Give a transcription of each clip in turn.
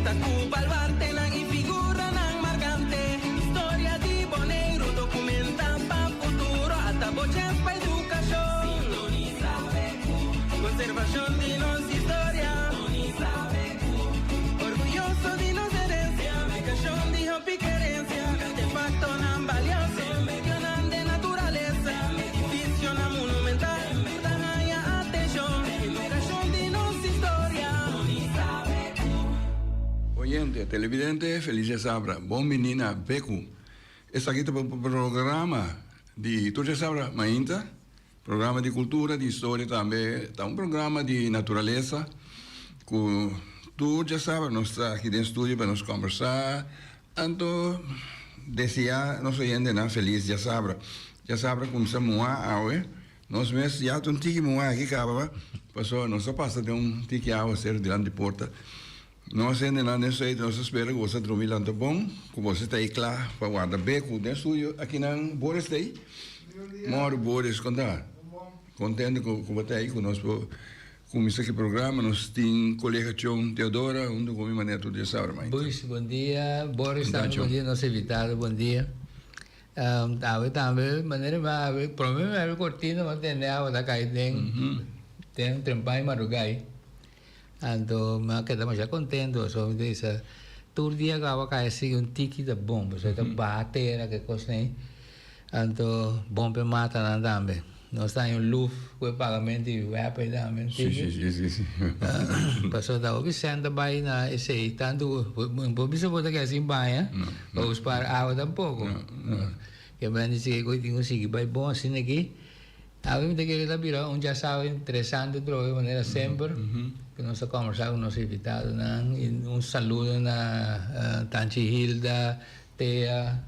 Konekta ku baluartenan i figuranan markante. Historia di Boneiru dokumentá pa futuro. Ata bo chèns pa edukashon. Sintonisá BQ. Konservashon di nos historia. Sintonisá BQ. Orguyoso di nos herensia. Edukashon di hopi kerensia. Artefaktonan balioso. Medionan den naturalesa. Edifisionan monumental. Tur ta haña atenshon. Edukashon di nos historia. Oyente, televidente, feliz djasabra. Bon bini na Beku. Esaki ta bo programa di tur djasabra mainta, programa di kultura, di historia tambe. Ta un programa di naturalesa ku tur djasabra nos ta aki den studio pa nos kombersá. Anto deseá nos oyentenan feliz djasabra. Djasabra kumsa muhá awe. Nos mes ya ta un tiki muhá aki kaba pasobra nos a pasa den un tiki awaseru dilanti di porta. Nos hendenan den suite nos ta spera ku boso a drumi lanta bon, ku boso ta ei kla pa warda beku den studio. Akinan Boris ta ei. Mòru Boris, kon ta? Kontento ku bo ta ei ku nos por kuminsá ki programa. Nos tin kolega Chon Teodora huntu ku mi manera tur dia sabra mainta. Buis, bon dia. Boris tambe bon dia. Nos invitado bon dia. Awe tambe manera mi a habri prome mi habri cortina mi a tende awa ta cay den den trempan y madrugay anto mi a keda masha contento so mi ta bisa tur dia cu awa cay asi un tiki ta bon pasobra ta baha tera ke cosnan ey anto bon pa e matanan tambe nos ta haña un luf cu e pagamento di web ey tambe un tiki pasobra ta hopi cent ta bay na esey tanto bo bisa bo ta keda sin baña. Pa bo spar awa tampoco. Ke men di sigui ku tin ku sigui bai bon asina aki. Awe mi ta kere ta bira un djasawe interesante trobe manera semper ku nos ta kombersá ku nos invitadonan i un saludo na Tanchi Hilda, Thea,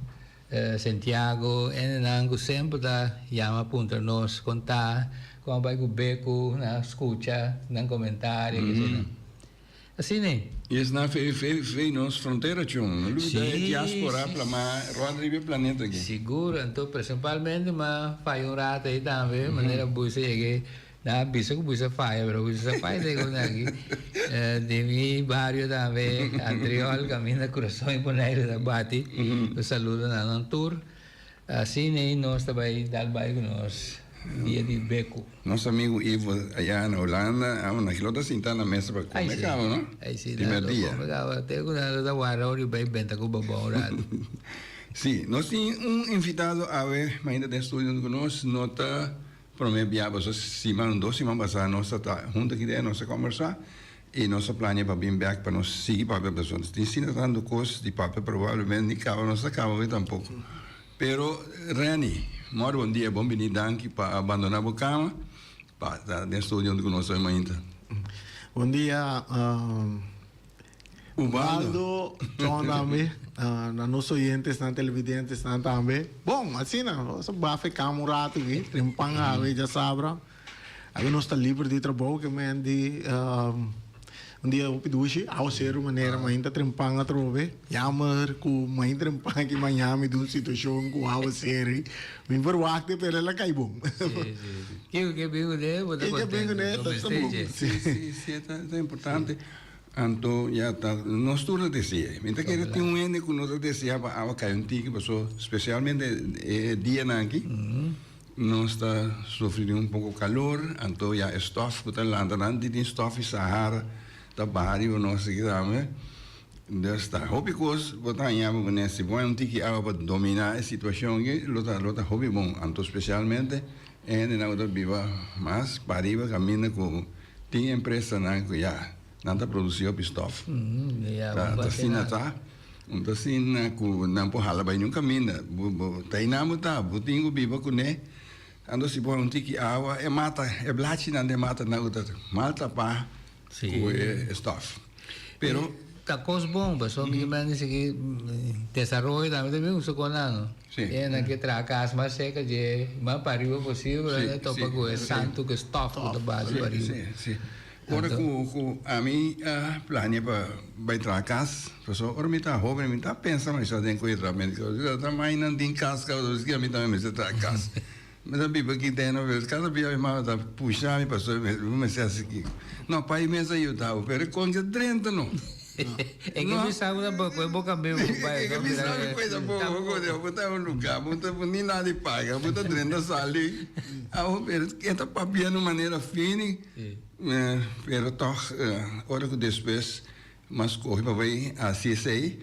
Santiago hendenan ku semper ta yama puntra nos kon ta, kon a bai ku Beku, nan a skucha nan komentario kese nan. Asina e. I esnan fe fe fe nos frontera chon. No lubida e diaspora plamá rònt riba e planeta aki. Sigur, anto principalmente m'a faya un rato ei tambe, manera Buisa yega nan a bisa ku Buisa faya, pero Buisa sa faya te kos aki. Den mi bario tambe, Antriol, kaminda Kurason i Boneiru ta bati. Un saludo na nan tur. Asina ei nos ta bai dal bai ku nos dia di beku. Nos amigu Ivo aya na Hulanda, amo na lo ta sinta na mesa pa come caba, no? Ai si, Di merdia. come caba. Te cu nan lo ta warda ora di bai benta cu babao un rato. Si, nos tin un invitado awe mainta den studio hunto cu nos, no ta prome bia pasobra siman, dos siman pasa nos ta ta hunto aki den, nos a combersa y nos a plania pa bin bek pa nos sigui papia pasobra tin asina tanto cos di papia probablemente ni caba nos ta caba hoy tampoco. Pero Renny, mor bon dia, bon bini, danki pa a bandona bo cama pa ta den studio hunto cu nos hoy mainta. Bon dia Ubaldo, John tambe, na nos oyentesnan, televidentesnan tambe. Bon, asina, nos a bafa e cama un rato aki, trempan awe djasabra. Awe nos ta liber di trabou ke men di un dia hopi dushi, awaseru manera mainta trempan atrobe. Jammer ku mai trempan aki maña mi den un situashon ku awaseru. Mi verwachtte pero el a kai bon. Si, si. Kiko ke bin kuné bo ta Kiko ke bin kuné kontento. ta bon. Si, si, si, e ta importante. Anto ya ta nos tur ta desea. Mi ta kere tin un hende ku no ta desea pa awa kai un tiki paso spesialmente e dianan aki. Nos ta sufri di un poko kalor, anto ya e stof ku ta lanta nan di tin stof di Sahara ta baha riba nos aki tambe. Dus ta hopi kos bo ta haña bo kuné. Si bo haña un tiki awa pa dominá e situashon aki lo ta lo ta hopi bon. Anto spesialmente e hendenan ku ta biba mas pariba kaminda ku tin empresanan ku ya nan ta produsí hopi stof. Ta asina ta. Un ta asina ku nan por hala bai niun kaminda. Bo bo ta einan bo ta, bo tin ku biba kuné. Anto si bo haña un tiki awa e mata, e blachinan den mata nan ku ta mal tapá ku e stòf. Pero. Ta kos bon, pasobra mi kier mester sigui desaroyo tambe ta bin usa kon nan no. E nan ke traha kas mas serka dje mas pariba posibel, nan ta topa ku e santu ku e stòf ku ta bati pariba. Ora ku ku ami a plania pa bai traha kas, pasobra ora mi ta hoben mi ta pensa masha den ku e traha médiko. Mi ta traha mainan tin kas kaba ta bisa ami tambe mester traha kas. Mi ta biba aki den Novel, kada bia mi mama ta pusha mi pasobra mi mester hasi kiko. No, pai mes a yuda bo, pero e koncha drenta no. E ke bisa bo tampoco, e boca beu bo bai. E ke bisa mi pues tampoco, bo ta bo ta un lugar, bo ta ni nada di paga, bo ta drenta sali. Awo pero e ta papia na un manera fini, pero tog ora ku despues m'a skohe pa bai hasi esei,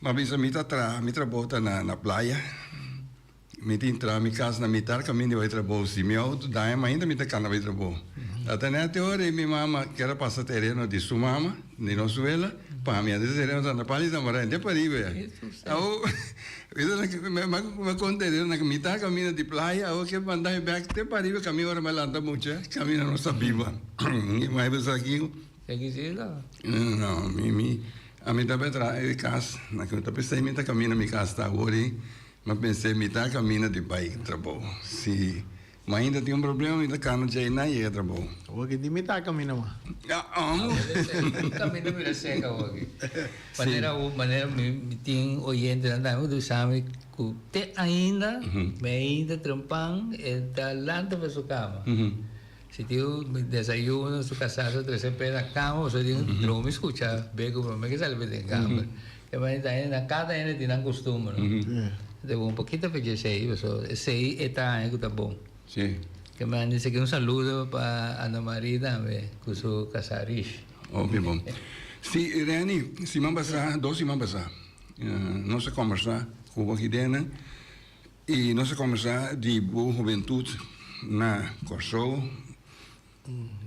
m'a bisa mi ta traha, mi trabou ta na playa. Mi tin tra mi cas na mitar caminda di bay trabou. Si mi auto daña mainta mi ta cana bay trabou. Ta net e ora ey mi mama kier a pasa tereno di su mama, di nos wela, pa mi. Antes tereno ta na pali Zamorano, te pariba ya. Awo, mi a conta tereno na mitar caminda di playa, awo kier manda mi bek te pariba caminda ora mi a lanta mucha, caminda no sa biba. Mi mai bisa aki. No, mi, ami ta bay traha e cas, na ta pesey mi ta caminda mi cas ta awor ey. Mi a pens'é mi ta camina di bai trabou. Si mi ainda tin un problema mi ta cana djei na yega trabou. Awor di mi ta camina ma. Ya amo. Camina bira sek awor aki. Manera manera mi tin oyentenan tambe ku ta bisa mi ku te ainda mi ainda trempan e ta lanta pa su cama. Si tin desayuno su casá su trece p'e na cama pasobra tin dromi scucha be cu prome ke sali p'e den camber. E manera ta hende nan cada hende tin nan costumber no. Ta bon poquito pa dje esey pasobra esey e ta haña cu ta bon. Ke manera dice ke un saludo pa Ana Marie tambe cu su casá Rish. Hopi bon. Si Renny, siman pasá, dos siman pasá, nos a combersa cu bo aki den. I nos a kombersá di bo hubentut na Kòrsou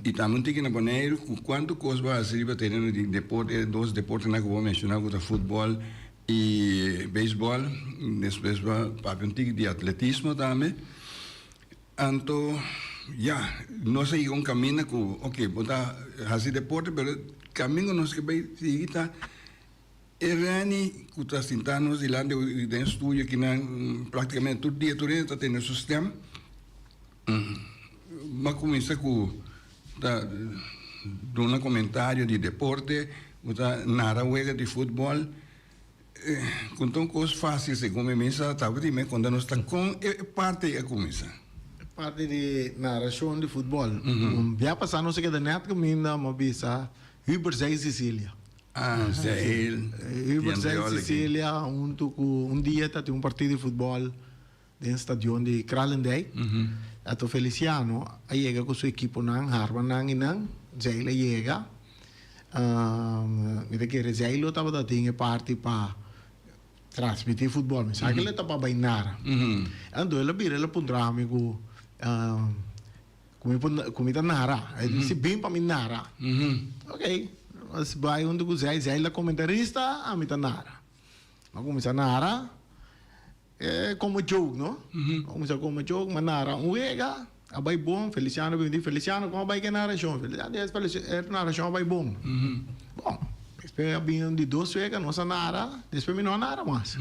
i tambe un tiki na Boneiru ku kuantu kos bo a hasi riba tereno di deporte, e dos deportenan ku bo a menshoná ku ta futbòl i beisbòl. Despues bo a papia un tiki di atletismo tambe. Anto ya, nos a yega un kaminda ku oke bo ta hasi deporte pero kaminda ku nos ke bai sigui ta E Renny ku ta sintá nos dilanti den studio akinan praktikamente tur dia tur hende ta tene su stem. Bo a kuminsá ku ta duna komentario di deporte, bo ta nara wega di futbòl. Ku ta un kos fásil segun mi mesa tabata di mi konta nos ta kon e parti ei a kuminsá. E parti di narashon di futbòl. Bia pasá nos a keda nèt kaminda, mi a bisa Hubert Zay Cecilia. Ah, Zeil. Hubert Zeil Cecilia huntu ku un dia ta tin un partido di futbòl den stadion di Kralendijk. Ato Feliciano a yega ku su ekiponan, Harmanan i nan. Zeil a yega. Mi ta kere Zeil lo tabata tin e parti pa transmití futbòl. Mi sa ke lo ta pa bai nara. Anto el a bira el a puntra mi ku. Ku mi por ku mi ta nara. E di bin pa mi nara. Ok, nos bai huntu ku Zay. Zay ta komentarista, ami ta nara. Mi a kuminsá nara komo joke no. Mi a kuminsá komo joke, mi a nara un wega, a bai bon. Feliciano bin di, Feliciano kon a bai ku e narashon? Feliciano di, e narashon a bai bon. Bon, despues a bin un di dos wega, nos a nara, despues mi no a nara mas.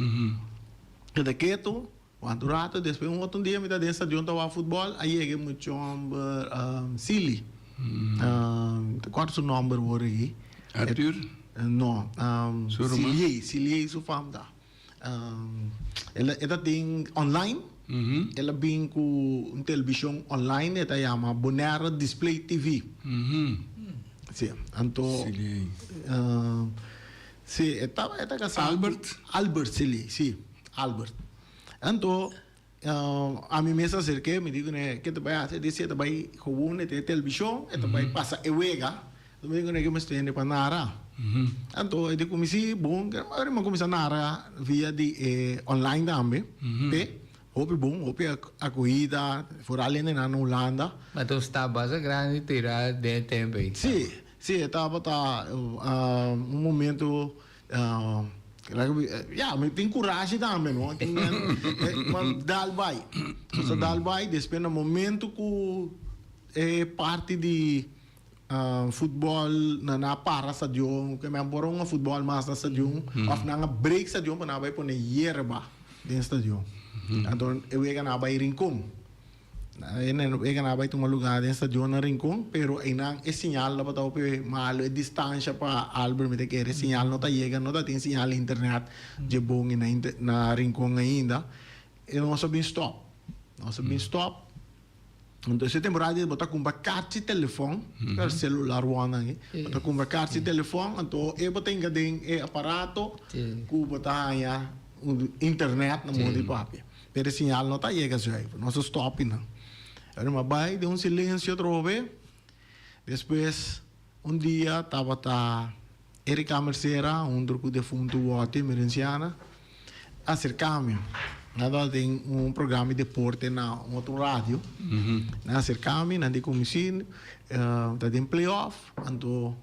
Keda ketu. Cuanto rato despues un otro dia mi ta den stadion ta wak futbol a yega e mucha homber Silly ta cuarda su nomber wor aki. Arthur? No Siliey Siliey su fam ta e ta den online el a bin cu un television online e ta yama Bonaire Display TV si anto si e ta casa Albert? Albert Siliey si. Albert. Anto, ami mes a acerqué, mi di kuné, ke ta bai hasi? E di, si e ta bai gewoon e te televishon, e ta bai pasa e wega. Anto mi di kuné ke mester hende pa nara. Anto e di ku mi, si, bon. Ora mi a kuminsá nara via di e online tambe, p'e hopi bon, hopi akohida, foral hendenan na Hulanda. Ma ta un stap basta grandi tira den e tempu ei. Si, si, e tabata un momento. Ya, mi tin kurashi tambe, no? Tin men, ma dal bai. Nos a dal bai, despues na momento ku e parti di futbòl nan a para stadion, ke men por hunga futbòl mas na stadion, òf nan a break stadion pa nan a bai pone yerba den stadion. Anto e wega nan a bai Rincon. E gana bai tuma lugar den stadion na Rincon, pero einan e señal tabata hopi malo, e distancia pa Albert mi ta kere, e señal no ta yega, no ta tin señal internet dje bon na na Rincon ainda, e nos a bin stop, nos a bin stop. Anto e temporada ei bo ta kumpra karchi telefòn, celular wòrdu aki, bo ta kumpra karchi telefòn, anto e bo ta hinka den e aparato ku bo ta haña internet na modo di papia. Pero e siñal no ta yega zuiver, nos a stòp einan. Ora mi a bai den un silensio atrobe, despues un dia tabata Erika Mercera hunto ku defuntu Wòti Merenciana aserká mi. Nan tabata tin un programa di deporte na un otro radio. Nan aserká mi, nan di ku mi si ta den play-off, anto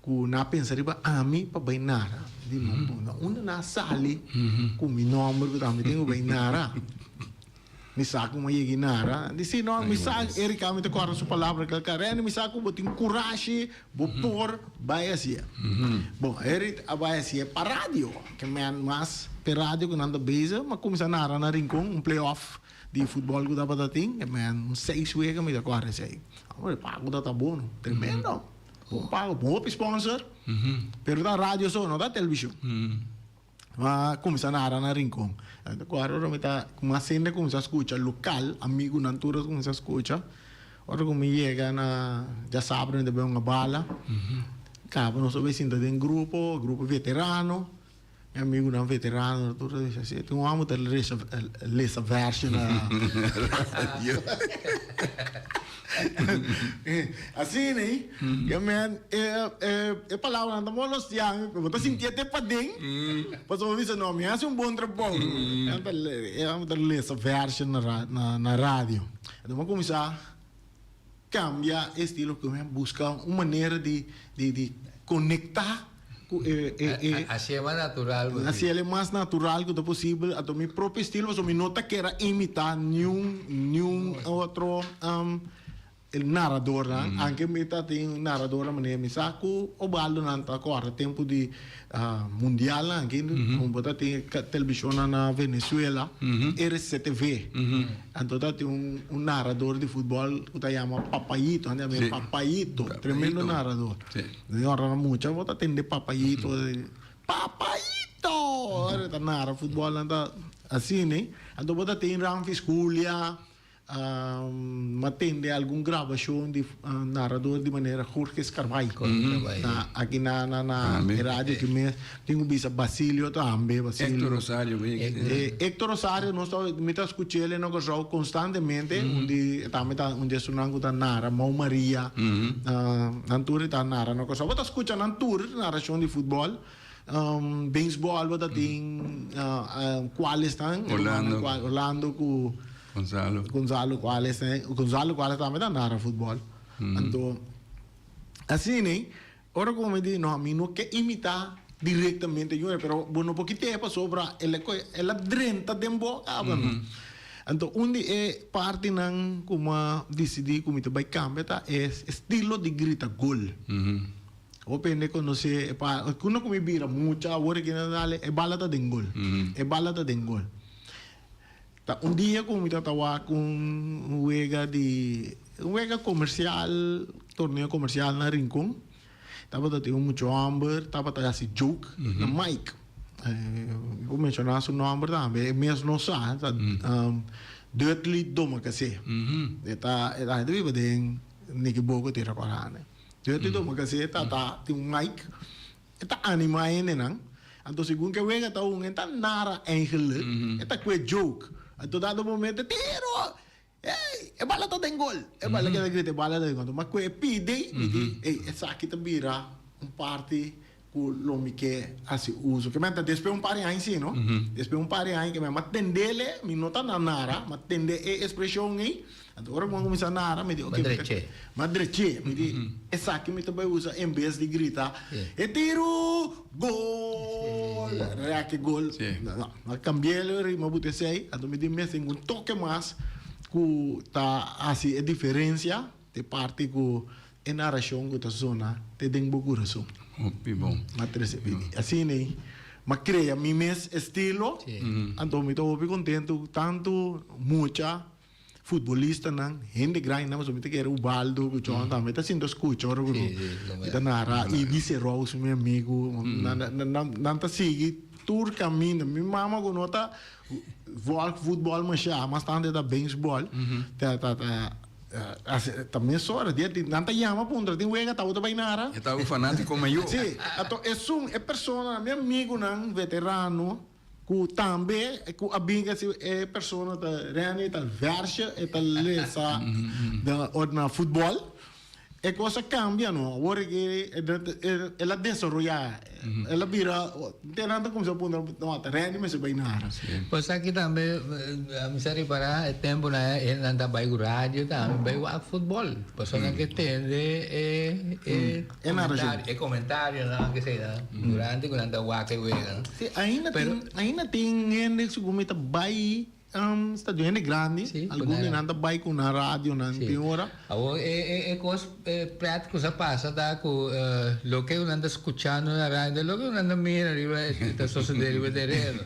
ku nan a pensa riba ami pa bai nara. Mi di, ma bon, na unda nan a sali ku mi nòmber ku ta mi tin ku bai nara? Mi sa ku mi a yega i nara. Di si, no, mi sa, Erika, mi ta kòrda su palabra kel ka, Renny, mi sa ku bo tin kurashi, bo por bai hasié. Bon, Erik a bai hasié pa radio, ke men mas p'e radio ku nan ta bezig, mi a kuminsá nara na Rincon, un play-off di futbòl ku tabata tin, ke men un seis wega mi ta kòrda esei. Hombre, pago tabata bon, tremendo, bon pago, hopi sponsor, pero ta radio so, no ta televishon. Mi a kuminsá nara na Rincon. Ora ora mi ta mas hende a kuminsá skucha lokal, amigunan tur a kuminsá skucha. Ora ku mi yega na djasabra mi ta bai hunga bala. Kaba nos a bai sinta den grupo, grupo veterano. Mi amigunan veterano tur a bisa si tin un hòmber ta lesa vèrsio na radio. Asina ei, e men e palabranan ta molestiá mi, pero bo ta sintié te paden, pasobra bo bisa no, mi hasi un bon trabou. E hòmber ta lesa vèrsio na radio. Enton mi a kuminsá kambia e estilo, ku mi a buska un manera di konektá ku e. Hasié mas natural posibel. Hasié mas natural ku ta posibel, anto mi propio estilo, pasobra mi no ta kere imitá niun niun otro naradornan, anke mi ta tin naradornan manera mi sa ku Obaldonan ta kòrda tempu di mundialnan aki, bo ta tin televishonnan na Venezuela, RCTV, anto ta tin un narador di futbòl ku ta yama Papayito, nan ta yam'é Papayito, tremendo narador. Den ora na mucha bo ta tende papayito papayito ora ta nara futbol nan ta asina anto bo ta tin Ramfis Julia m'a tende algun grabacion di narador di manera Jorge Scarvay na aki na na e radio aki mes tin cu bisa Basilio tambe Basilio Hector Rosario Hector Rosario nos ta mi ta scuchel na Curaçao constantemente un di tambe ta un di esunnan cu ta nara Mau Maria Nan tur e ta nara na Kòrsou. Bo ta skucha nan tur narashon di futbòl, beisbòl bo ta tin Cuales nan, Orlando, Orlando ku Gonzalo, Gonzalo Cuales, Gonzalo Cuales tambe ta nara futbòl. Anto asina ei ora ku mi di no mi no ke imitá direktamente Junior pero bo no por kit'é pasobra el a kohe el a drenta den bo kaba no. Anto un di e partinan ku mi a disidí ku mi ta bai kambia ta e estilo di grita gol. Hopi hende konosé e pa kuno ku mi bira mucha awor aki na dale e bala ta den gol e bala ta den gol. Ta un dia ku mi tabata wak un wega di un wega komersial torneo komersial na Rincon. Tabata tin un mucho homber tabata hasi joke na Mike. Mi por menciona su nomber tambe, e mes no sa, ta Dudley Domacassé. E ta e ta biba den Nikiboko tera Korane. Dudley Domacassé ta ta tin un mic, e ta anima hendenan. Anto segun ke wega ta un e ta nara eigenlijk, e ta kue joke. Anto dado momento, tiro! Ey, e bala ta den gol! E bala keda grita, e bala ta den gol. Ma ku e pidi, mi di, ey, esaki ta bira un parti ku lo mi ke hasi uso. Ke men ta despues un par di aña si, no? Despues un par di aña ke men a tendele, mi no ta na nara, m'a tende e ekspreshon ey. Anto ora ku mi a kuminsá nara, mi di, oke, mi ta, m'a drech'é. Mi di, esaki mi ta bai usa en bes di grita, e tiru, gol! Rèk e gol. No, m'a kambi'é, m'a buta esei. Anto mi di, mester un toke mas. Ku ta hasi e diferensia te parti ku e narashon ku ta sona te den bo kurason. Hopi bon. M'a trese bini. Asina ei m'a krea mi mes estilo, anto mi ta hopi kontentu tantu mucha futbolistanan, hende grandinan, pasobra mi ta kere Ubaldo ku John tambe ta sinta skucha ora ku mi ta nara, Ibis Rose mi amigu, nan ta sigui tur kaminda. Mi mama ku no ta Volg futbol masha, mas tantu e ta beisbol, ta ta ta. Ta mesora dia di nan ta yama puntra tin wega tabata bai nara. E ta un fanatico mayor. Si, anto esun e persona mi amigunan veterano cu tambe cu a bin kasi e persona ta Renny ta versje e ta lesa ora na futbol. E cos a cambia no, awor aki el a desaroya, el a bira, te nan ta cuminsa puntra, no, ta Randy mester bay nara. Pues aki tambe mi sa ripara e tempo nan e nan ta bay cu radio tambe bay wak futbol, pasobra nan ke tende e e comentario, e comentarionan ke esei nan durante cu nan ta wak e wega. Si, ainda tin, ainda tin hende segun mi ta bay. Stadion hende grandi, algun di nan ta bai ku nan radionan tin ora. Awor e kos pret ku sa pasa ta ku loke ku nan ta skuchando na radio ta loke ku nan ta mira riba ta sosode riba tereno.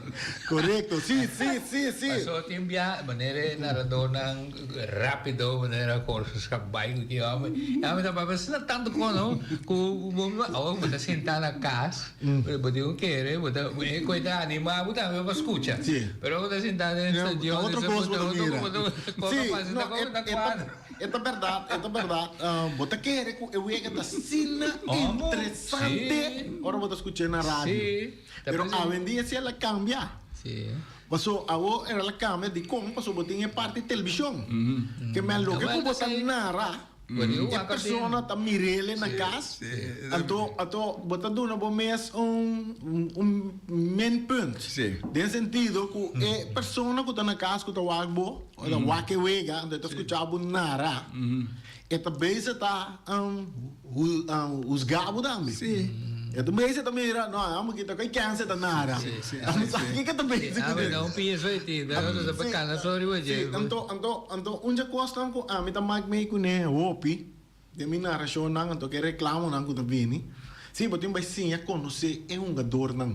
Korekto, si, si, si, si. Paso tin bia manera e naradornan rapido manera Jorge Scabay ku ki hòmber, e hòmber ta papia asina tantu kos no ku bo awor bo ta sinta na kas. Bo tin ku kere, bo ta e koe ta animá bo tambe pa skucha. Sí. Pero bo ta sintá den stadion, Ta otro kos bo ta mira. Sí, no, e ta bèrdat, e ta bèrdat. Bo ta kere ku e wega ta asina interesante ora bo ta skuch'é na radio. Pero awendia si el a kambia. Paso awo el a kambia dikon? Paso bo tin e parti televishon. Ke men loke ku bo ta nara. E persona ta mirele na cas, anto anto bo ta duna bo mes un un minpunt. Den sentido cu e persona cu ta na cas cu ta wak bo, o ta wak e wega, anto e ta scucha bo nara, e ta bezig ta huzga bo tambe. E ta bezig ta mira, no, amo ki ta koe kense ta nara. Amo sa kiko ta bezig cu den. Anto anto Anto un dje kosnan ku ami ta mak mei kuné hopi den mi narashonnan anto ke reklamonan ku ta bini, si bo tin bai siña konosé e hungadornan.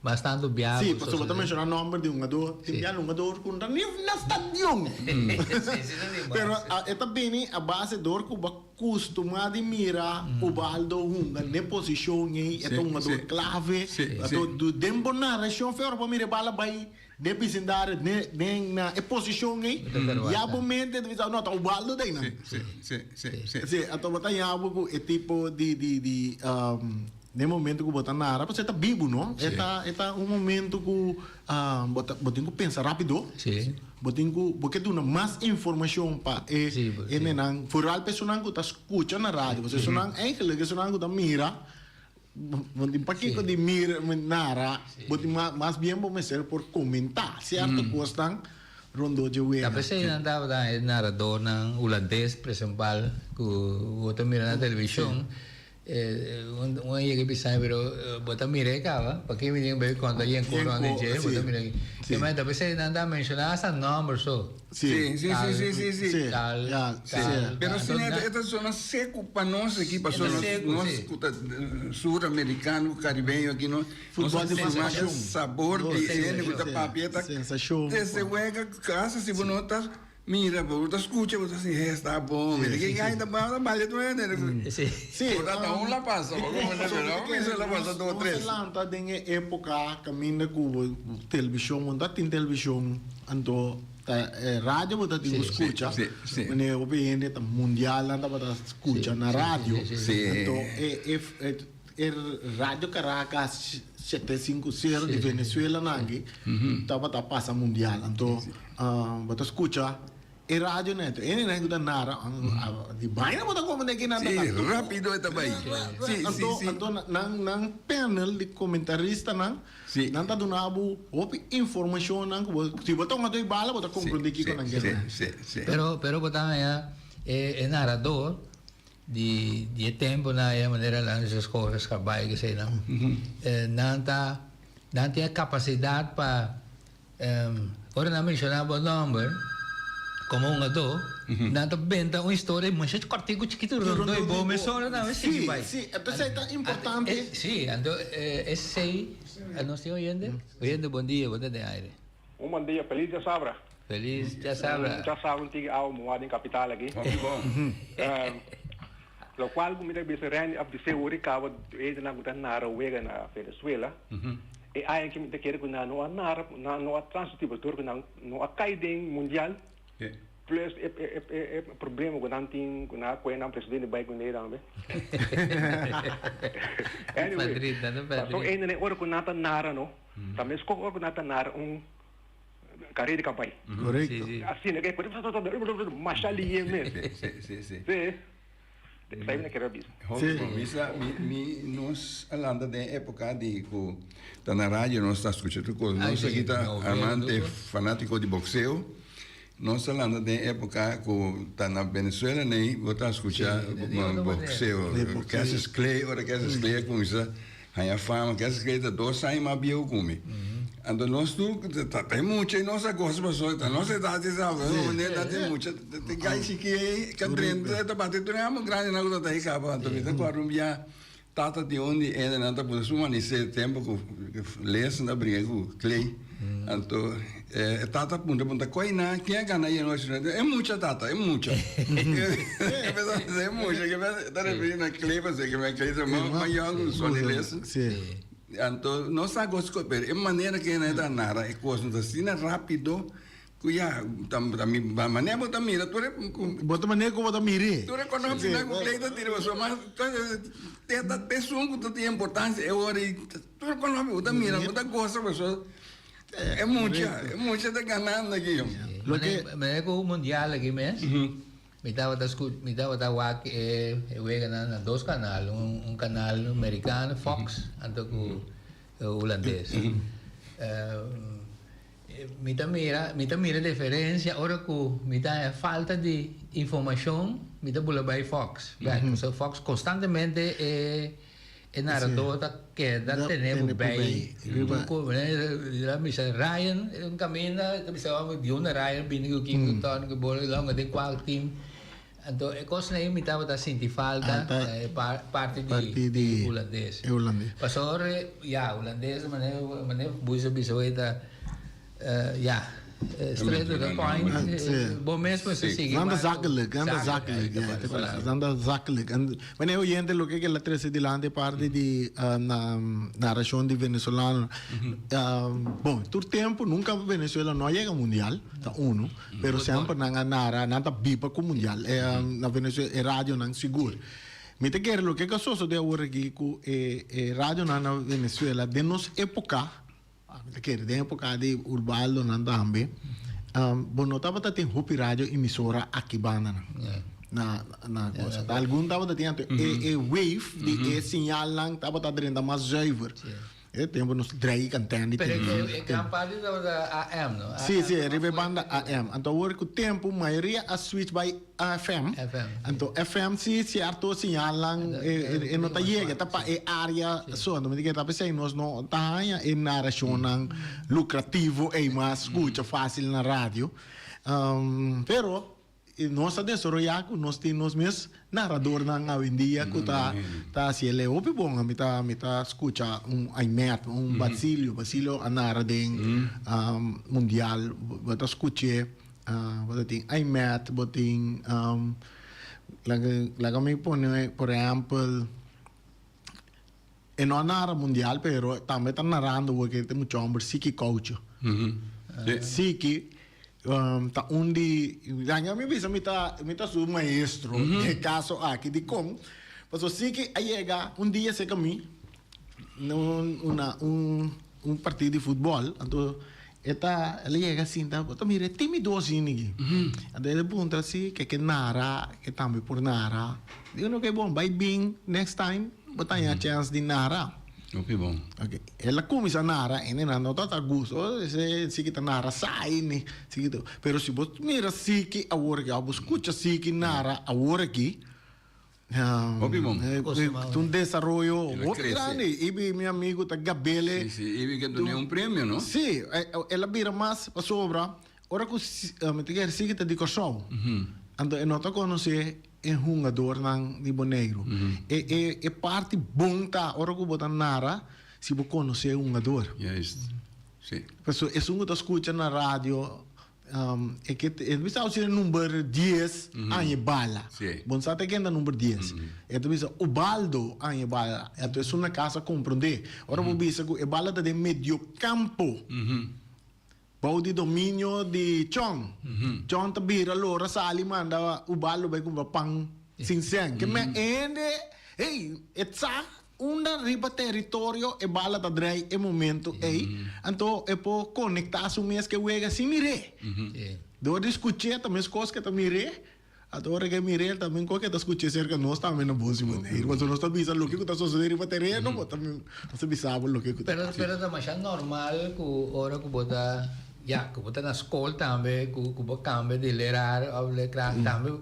Mas tantu bia Si, pasobra bo ta menshoná nòmber di hungador, tin bia hungador ku no ta ni na stadion. Pero e ta bini a base dor ku bo a kustumá di mira Ubaldo hunga n'e posishon ei, e ta hungador klave. Anto den bo narashon fe ora bo mira e bala bai Den bisindario, den, den na e posicion ei, ya bo mente ta bisa, no, ta Ubaldo ta einan. Sí, sí, sí, sí. Sí, anto bo ta haña bo ku e tipo di, di, di, den momento ku bo ta nara, pasobra e ta bibu, no? E ta, e ta un momento ku bo ta, bo tin ku pensa rapido. Bo tin ku, bo ke duna mas informashon pa e hendenan, vooral pa esunnan ku ta skucha na radio, pasobra esunnan, eigenlijk esunnan ku ta mira, Bo tin pakiko di mira nara, bo tin mas bien bo mester por komentá sierto kosnan rondó dje wega. Ta p'esei nan tabata e naradornan hulandes presempal ku bo ta mira na televishon. Un a yega i bisa mi, pero bo ta mira e kaba, p'aki mi tin ku bai konta yen kon rònt di dje, bo ta mira aki. Ta p'esei nan ta menshoná hasta nòmber so. Sí, sí, sí, sí, sí, sí. Tal, Ja, sí. tal. Pero si Anto, e ta zona seku pa nos aki, pasobra E ta nos, seku, nos sí. ku ta suramerikano, karibeño aki, nos, nos Futbol di ta stima e pasashon. sabor No, di sí, hende ku ta sí. papia ta Sensashon. Desde wega kasa si bo no ta mira, bo ta skucha, bo ta si, he, sta bon. Mira ke gai ta bala, bala tur hende. Sí. Sí, Bo ta ta un la pasa, bo komo ta pero mi se la pasa dos, Nos tres. a lanta den e époka kaminda ku televishon, bo no ta tin televishon, anto Ta e radio bo ta tin ku skucha, wanneer hopi hende ta mundialnan tabata skucha na radio. Anto e e Radio Caracas shete sinku sero di Venezuela nan aki tabata pasa mundial. Anto bo ta skucha e radio neto. E hendenan ku ta nara di baina bo ta komprende kinan ta Si, rapido e ta bai. Anto anto nan nan panel di komentaristanan. Sí. Nan ta duna bo hopi informacionnan cu bo, si bo ta un ato y bala bo ta comprende kico nan kier nan. Sí, sí, sí. Pero, pero bo ta haña e, e narrador di, di e temponan aya manera nan bisa Jorge Scabay keseinan, nan ta, nan tin e capacidad pa Ora nan menciona bo nomber como hungadó, nan ta benta un historia masha cortico chikito rondó y bo mesora tambe sigui bai. Sí, sí, entonces ta importante. Sí, anto esey, nos tin oyente? Oyente, bon dia, bo ta den aire. Un bon dia, feliz djasabra. Feliz djasabra. Un djasabra un tiki awa muha den capital aki. Hopi bon. Locual cu mi ta bisa Randy of di seguro y caba edenan cu ta nara wega na Venezuela. E aña aki mi ta kere ku nan no a nara, nan no a transmití pasobra ku nan no a kai den mundial. Plus e e e e problema ku nan tin ku nan a kohe nan presidente bai kuné tambe. Anyway, Madrid, nan ta paso Madrid. einan e ora ku nan ta nara no, ta meskos ora ku nan ta nara un karera di kabai. Korekto. Sí, sí. Asina ke masha lihe mes. Sí, sí, sí, sí. Sí. Esei mi ta kere bisa. Hopi bon. Mi sa, mi, mi, nos a lanta den epoca di cu ta na radio nos ta scucha tur cos. Ay, Nos sí. aki ta Novela, amante tur. fanatico di boxeo. Nos a lanta den epoca cu ta na Venezuela nei bo ta scucha Sí, di otro manera. boxeo. Di boxeo. Cassius Clay, ora Cassius Clay a cuminsa Haña fama, Cassius Clay ta dos aña mas bieu ku mi. Anto nos tur ta ta e mucha i nos a gosa pasobra ta nos edat i sa, manera ta tin mucha tin gai chikí ei ka drenta ta bati tur e amo grandinan ku ta ta ei kaba. Anto mi ta kòrda un bia tata di un di endenan ta pone su manisé tempu ku Leeson ta bringa ku Clay. Anto e tata puntra puntra koi nan ken a gana ayer nochi? E mucha tata, e mucha. E mucha ke men ta referi na Clay pasobra ke men Clay ta mas yòn ku Sonny Leeson. Anto nos sa gosa pero e manera ke nan ta nara e kos no ta asina rapido ku ya ta mi manera bo ta mira tur e Bo ta manera ku bo ta mir'é. Tur e konofinan ku Clay ta tira pasobra mas te ta esun ku ta tin importansia e ora ei. Tur con loke bo ta mira, bo ta goza pasobra e mucha, e mucha ta ganando aki. Loke. Manera cu mundial aki mes, mi tabata scu, mi tabata wak e weganan na dos canal, un canal mericano, Fox, anto cu hulandes. Mi ta mira, mi ta mira diferencia ora cu mi ta haña falta di informacion, mi ta bula bay Fox bek. Pasobra Fox constantemente e. E narador ta keda tene bo bij. La misa Ryan un caminda ta bisa ome di unda Ryan bini cu kin cu ton cu bolo longa den cual team. Anto e cosnan ey mi tabata sinti falta e parti di Hulandes. Pasobra ya Hulandes manera manera Buiza bisa hoy ta ya straight to the point bo mes mester sigui. Nan ta zakelijk, nan ta zakelijk, ja, nan ta zakelijk. En wanneer oyente loke ke la trece dilanti parti di narracion di venezolano, bon, tur tempo nunca Venezuela no a yega mundial, ta uno, pero semper nan a narra, nan ta biba cu mundial, na Venezuela e radionan sigur. Mi ta kere loke ke a sosode awor aki cu e radionan na Venezuela den nos epoca, Mi ta kere den epoca di Urbaldonan tambe, bo no tabata tin hopi radio emisora aki bandanan. Na na cosa. Algun tabata tin anto e e wave di e señalnan tabata drenta mas zuiver. E tempo nos drei antena di Pero TV. e gran parti tabata AM, no? Sí, sí, riba e banda AM. Anto awor cu tempo mayoria a switch bai FM. FM. Anto FM si cierto señalnan e no ta yega, ta pa e area so. Anto mi ta kere ta p'esei nos no ta haña e narracionnan lucrativo ei mas scucha facil na radio. Pero nos a desaroya cu nos tin nos mes narradornan awendia cu ta ta haci el e hopi bon. Mi ta mi ta scucha un Aymet, un Basilio. Basilio a narra den mundial. Bo ta scuch'e. Bo ta tin Aymet, bo tin laga laga mi pone por ehempel e no a nara mundial pero tambe ta narando porque ta mucha homber Siki Coucho. Siki ta un di laga mi bisa mi ta mi ta su maestro den e caso aki dikon pasobra Siki a yega un dia cerca mi na un una un un partido di futbol anto E ta, el a yega sinta, bo ta mira e timido asina aki. Anto el a puntra si ke ke nara, ke tambe por nara. Digo no, ke bon, bai bin next time bo ta haña chèns di nara. Hopi bon. Ok, el a kuminsá nara en e nan no tabata gusto, esei siki ta nara saai ni siki ta, pero si bo mira siki awor aki, òf bo skucha siki nara awor aki, Hopi bon. Ta un desaroyo El a hopi crece. grandi. Ibi mi amigo ta gabele. Sí, sí. Ibi ke dune un premio, no? Sí, el a bira mas pasobra ora ku mi ta kere sigui ta di Kòrsou. Anto e no ta konosé e hungadornan di Boneiru. E e e parti bon ta ora ku bo ta nara si bo konosé e hungador. Juist. Sí. Pasobra esun ku ta skucha na radio E ke e ta bisa si e number dies aña e bala. Bon sa ta ken ta number dies. E ta bisa Ubaldo aña e bala. Anto esun na casa comprende. Ora bo bisa cu e bala ta den mediokampo. Bou di dominio di Chon. Chon ta bira lora sali manda Ubaldo bai kumpra pan sin sèn. Ke men hende, hey, e sa unda riba teritorio e bala ta drei e momento ei. Anto e por konektá su mes ku e wega sin mir'é. Dor di skuch'é ta meskos ku e ta mir'é. Anto ora ke mir'é tambe ku ke ta skuch'é serka nos tambe na bon si manera. Pasobra nos ta bisa loke ku ta sosodé riba tereno, bo ta nos ta bisa bo loke ku ta Pero pero ta masha normal ku ora ku bo ta ya ku bo ta na skol tambe ku ku bo kambia di leraar òf leerkracht tambe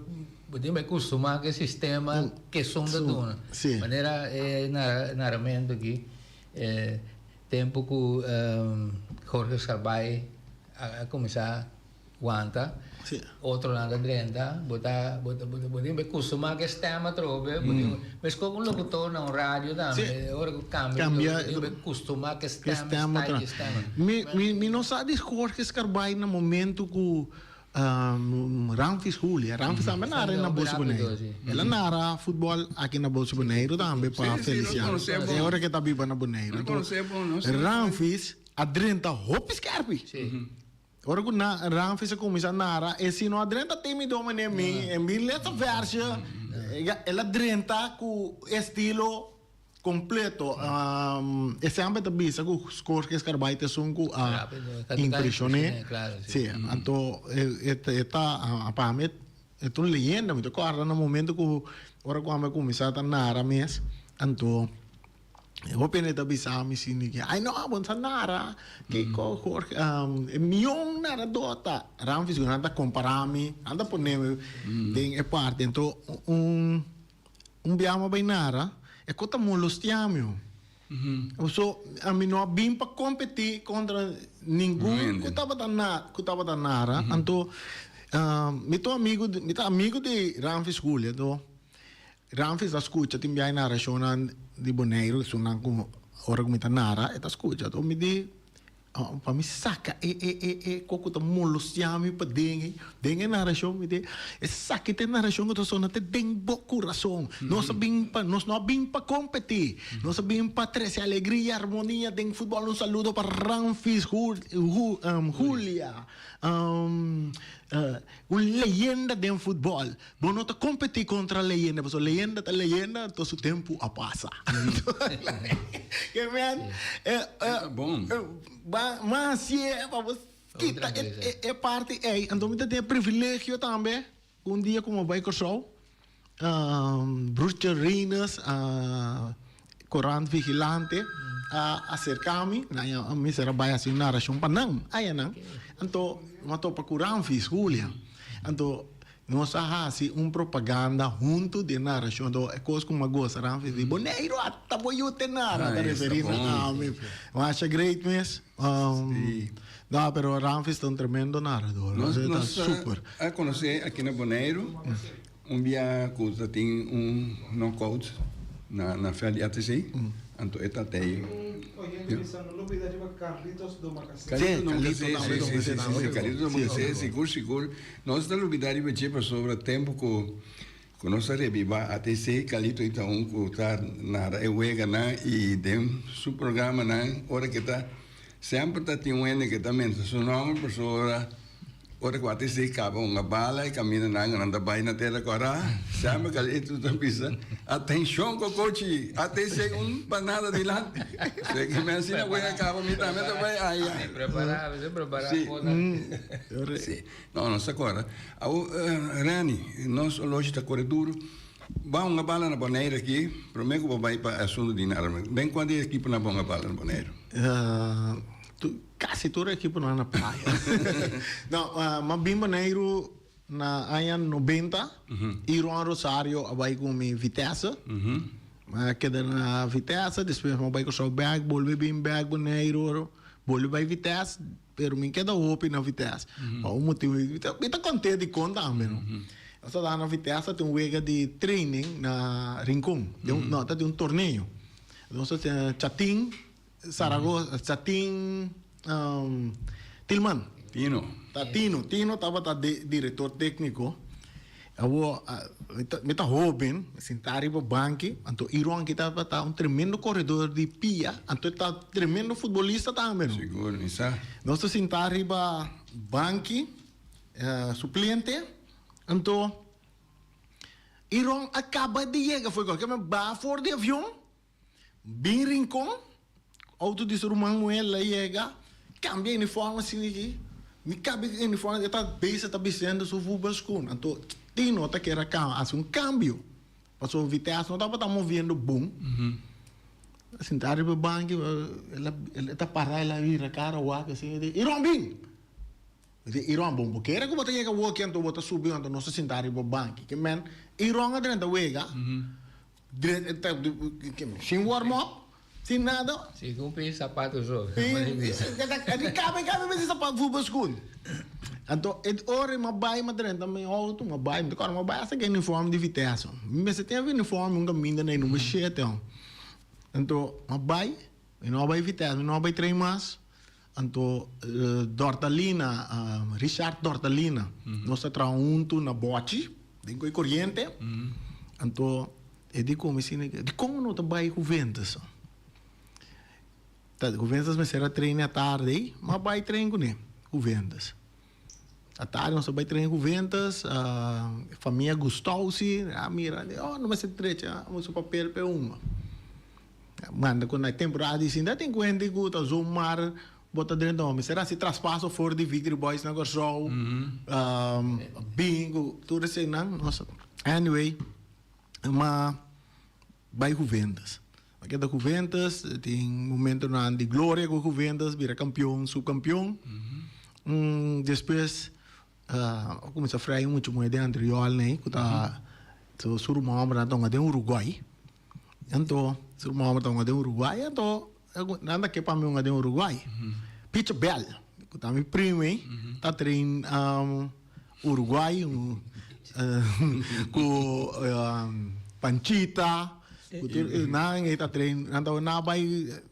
bo tin bai kustumá ku e sistema ke esun ta duna. Manera e naramentu aki e tempu ku Jorge Scarbay a kuminsá Wanta, otronan ta drenta, bo ta bo ta bo tin be kustumá ku e stèm atrobe, bo tin meskos ku un lokutor na un radio tambe, ora ku kambia bo tin be kustumá ku e stèm, e style di e stèm. Mi mi mi no sa di Jorge Scarbay na momento ku Ramfis Julia, Ramfis tambe a nara na Boso Boneiru, el a nara futbòl aki na Boso Boneiru tambe pa Feliciano, e ora ku e ta biba na Boneiru. Ramfis a drenta hopi skèrpi. Ora ku na Ramfis a kuminsá nara, e si no a drenta tímido manera mi, e mi lesa vèrsje, el a drenta ku estilo kompleto. E semper ta bisa ku Jorge Scarbay ta esun ku a impreshon'é. Sí, anto e ta, pa mi e ta un leyenda. Mi ta kòrda na momento ku ora ku ami a kuminsá ta nara mes, anto. E hopi hende ta bisa mi si mi ay no bo no sa nara kiko Jorge e mion narador ta Ramfis ku nan ta kompara mi nan ta pone mi den e parti anto un un bia mi a bai nara e kos ta molestia mi so ami no a bin pa kompeti kontra ningun ku tabata na ku tabata nara anto mi ta un amigu mi ta amigu di Ramfis Julia anto Ramfis ta skucha tin biaha e narashonnan di Boneiru, esunnan ku ora ku mi ta nara e ta skucha. Anto mi di, pa mi saka e e e e kos ku ta molostia mi paden ei, den e narashon mi di, esaki ta e narashon ku ta sona te den bo kurason. Nos a bin pa, nos no a bin pa kompetí, nos a bin pa trese alegria, armonia den futbòl. Un saludo pa Ramfis Julia, un leyenda den futbòl. Bo no ta kompetí kontra leyenda, pasobra leyenda ta leyenda, anto su tempu a pasa. Ke men, Ta bon. Ban hasié pa bo kita e parti ei. Anto mi ta tin e privilegio tambe ku un dia ku mi bai Kòrsou, Broertje Rinus, Korant Vigilante, a aserká mi, nan a mester a bai hasi un narashon pa nan, ayanan. Anto mi a topa ku Ramfis Julia. Anto Nos a hasi un propaganda huntu di e narashon. Anto e kos ku mi a gosa Ramfis di Boneiru ata bo yu te nara ta referí na ami. Masha great mes. No, pero Ramfis ta un tremendo narador. Nos Ta super. a konosé aki na Boneiru un bia ku ta tin un knockout na vèlt di ATC. Anto e tatei. Oyente bisa no lubida riba Carlitos Domacassé. Carlitos Domacassé, si, si, si, si, Carlitos Domacassé, sigur, sigur. Nos ta lubida riba dje pasobra tempu ku ku nos a rebibá ATC, Carlito i ta un ku ta nara e weganan i den su programanan ora ke ta semper ta tin un hende ke ta mensha su nòmber pasobra Ora ku ATC kaba un bala e kaminda nan nan ta bai na tera kòrá, semper Carlitos ta bisa, Atenshon kokochi, ATC un panada dilanti. Se ke mi asina wega kaba mi tambe ta bai aya. Prepará, mester prepará Sí. kosnan. Sí. No, nos ta kòrda. Awor, Reni, nos oloshi ta kore duru. Ban hunga bala na Boneiru aki, promé ku bo bai pa asuntu di nada. Den kuantu ekiponan bo hunga bala na Boneiru? Casi tur equiponan na playa. No, m'a bin Boneiru na aña nobenta y Ron Rosario a bai cu mi Vitesse. M'a keda na Vitesse, despues m'a bai Curaçao bek, bolbe bin bek Boneiru, bolbe bai Vitesse, pero mi keda hopi na Vitesse. Pa un motibu, mi ta conte dicon tambe, no. Nos ta na Vitesse tin un wega di training na Rincon, no, ta tin un torneo. Nos ta tin Chatin. Zaragoza, Chatin Tilman. Tino. Ta Tino. Tino tabata de director tecnico. Awo, mi ta hoben, sintá riba banki, anto Iron ki tabata un tremendo koredor di pia, anto e ta tremendo futbolista tambe, no? Sigur, mi sa. Nos ta sintá riba banki, suplente, anto Iron a kaba di yega for gol, ke men baha for di avion, Bin Rincon, auto di su ruman muhé la yega, cambia uniform asina aki, mi cambia e uniform e ta bezig ta bistiendo su voetbalschoen, anto Tino ta kier a haci un cambio, pasobra Vitesse no tabata moviendo bon, a sinta riba e banki, el ta para el a bira cara wak asina, e di, Iron bin! Mi di, Iron, bon bo kere ku bo ta yega woki anto bo ta subi anto nos ta sinta riba banki, ke men Iron a drenta wega. Sin warm up, sin nada. Si ku un pie sapato so. Di kabe kabe mester sapato voetbalschoen. Anto e ora mi a bai mi a drenta mi auto mi a bai mi ta kòrda mi a bai hasta ku e uniform di Vitesse. Mi mester tin e uniform un kaminda na e number shete. Anto mi a bai mi no a bai Vitesse mi no a bai train mas. Anto Dortalina Richard Dortalina nos ta traha huntu na Bochi den Koe Koriente anto e di ku mi asina dikon no ta bai Juventus ta Juventus mester a train atardi ma bai train kuné Juventus atardi nos a bai train Juventus famia Gustausi a mira oh no mester drecha su papel pa e hunga. Manda ku na e temporada di sinta tin kuenta ku ta zomaar bo ta drenta hopi. Mester hasi traspaso for di Victory Boys na Kòrsou, bingo, tur eseinan. Anyway, m'a bai Juventus. M'a keda Juventus, tin momentonan di gloria ku Juventus, bira kampion, subkampion. Despues a kuminsá frei muchu muhé den Antriol nei ku ta su ruman hòmbernan ta hunga den Uruguay. Anto, su ruman homber ta hunga den Uruguay, anto nan ta ke pa mi hunga den Uruguay. Picho Bell, ku ta mi primo ei, ta train Uruguay ku Panchita, ku tur nan ei ta train, nan ta nan a bai,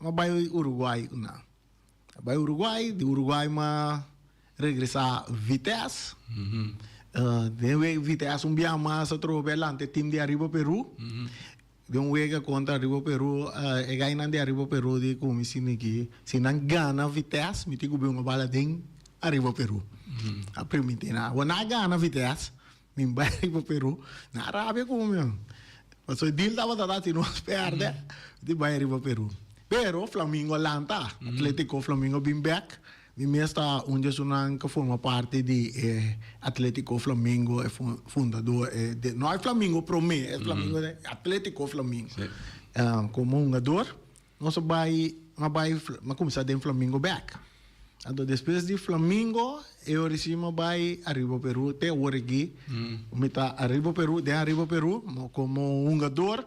nan a bai Uruguay ku nan. A bai Uruguay, di Uruguay m'a regresá Vitesse. Den wega Vitesse un bia mas atrobe a lanta e team di Arriba Peru. Den un wega kontra Arriba Peru e gainan di Arriba Peru di ku mi sini ki si nan gana Vitesse mi tin ku bin un bala den Arriba Peru. A primintí nan. Awor nan a gana Vitesse mi bai Arriba Peru nan a rabia ku mi. Pasobra e deal tabata ta si nos pèrdè mi tin bai Arriba Peru. Pero Flamingo a lanta, Atletico Flamingo a bin bèk. Mi mes ta un di esunnan ku forma parti di e Atletico Flamingo, e fundador, e no e Flamingo promé, e Flamingo e Atletico Flamingo. Komo hungador nos a bai, mi a bai, mi a kuminsá den Flamingo bèk. Anto despues di Flamingo e ora si mi a bai Arriba Peru, te awor aki mi ta Arriba Peru, den Arriba Peru komo hungador.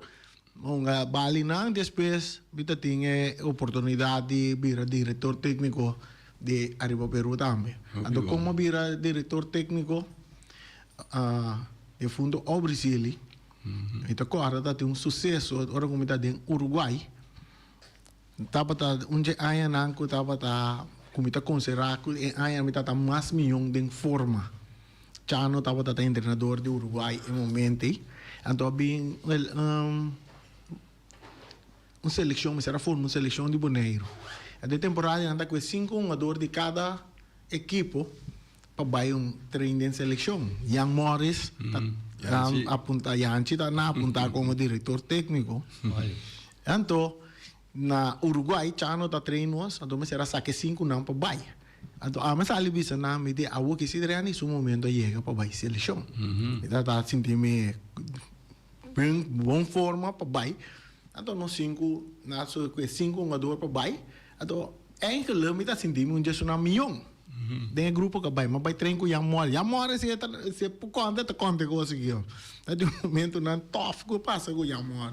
Hunga balinan despues mi ta tin e oportunidad di bira director tecnico di Arriba Peru tambe. Anto como bira director tecnico defunto Aubrey Sealy mi ta corda ta tin un suceso ora cu mi ta den Uruguay tabata un dje añanan cu tabata cu mi ta considera cu e aña mi tabata mas miyon den forma. Chano tabata ta entrenador di Uruguay e momento ei. Anto a bin wel un seleccion, mester a forma un seleccion di Boneiru. Anto e temporada nan ta kohe sinku hungador di kada ekipo pa bai un train den seleccion. Jan Morris ta apunta, Janchi ta na apunta komo director tecnico. Anto na Uruguay Chano ta train nos, anto mester a saka e sinku nan pa bai. Anto ami sali bisa nan, mi di awo ki si Reni su momento a yega pa bai selekshon. Mi ta ta sinti mi den bon forma pa bai. Anto nos sinku na su ku e sinku hungador pa bai. Anto eigenlijk mi ta sinti mi un djesuna mion den e grupo ku a bai. Mi a bai train ku Jan More. Jan More si e ta si e por konta e ta konta e kos aki. Ta di un momentonan tof ku a pasa ku Jan More.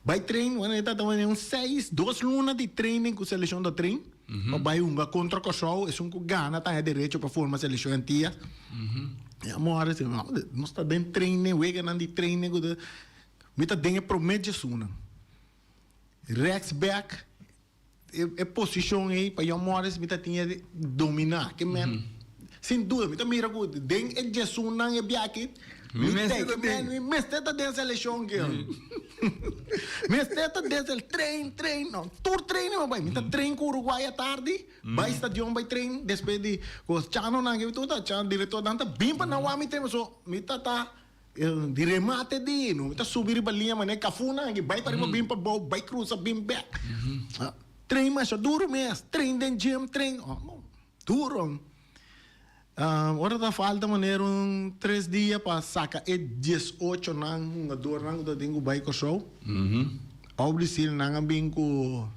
Bai train, bueno e ta ta un seis, dos luna di training ku selekshon ta train. Pa bai hunga kontra Kòrsou, esun ku gana ta haña derecho pa forma selekshon Antia. Mi amor a si, nos ta den training, weganan di training ku ta, mi ta den e promé djesunnan. Rechtsback, e posishon ei pa Jan Morris mi ta tin e dominá. Ke men, sin duda mi ta mira ku den e djesunnan e biaha aki. Mi mester ta den. Mi mester ta den selekshon ke. Mester ta den sel train, train. No, tur training mi a bai. Mi ta train ku Uruguay atardi, bai stadion bai train despues di ku chanonan ke tur ta chan direktornan ta bin pa nan wak mi train paso mi ta ta di remate di no. Mi ta subi riba liña manera kafunan aki bai pariba bin pabou bai krusa bin bek. Train masha duru mes, train den gym, train duro. Ora ta falta manera un tres dia pa saca e diesocho nan hungadornan cu ta tin cu bay Corsou. Aubrey Seal nan a bin cu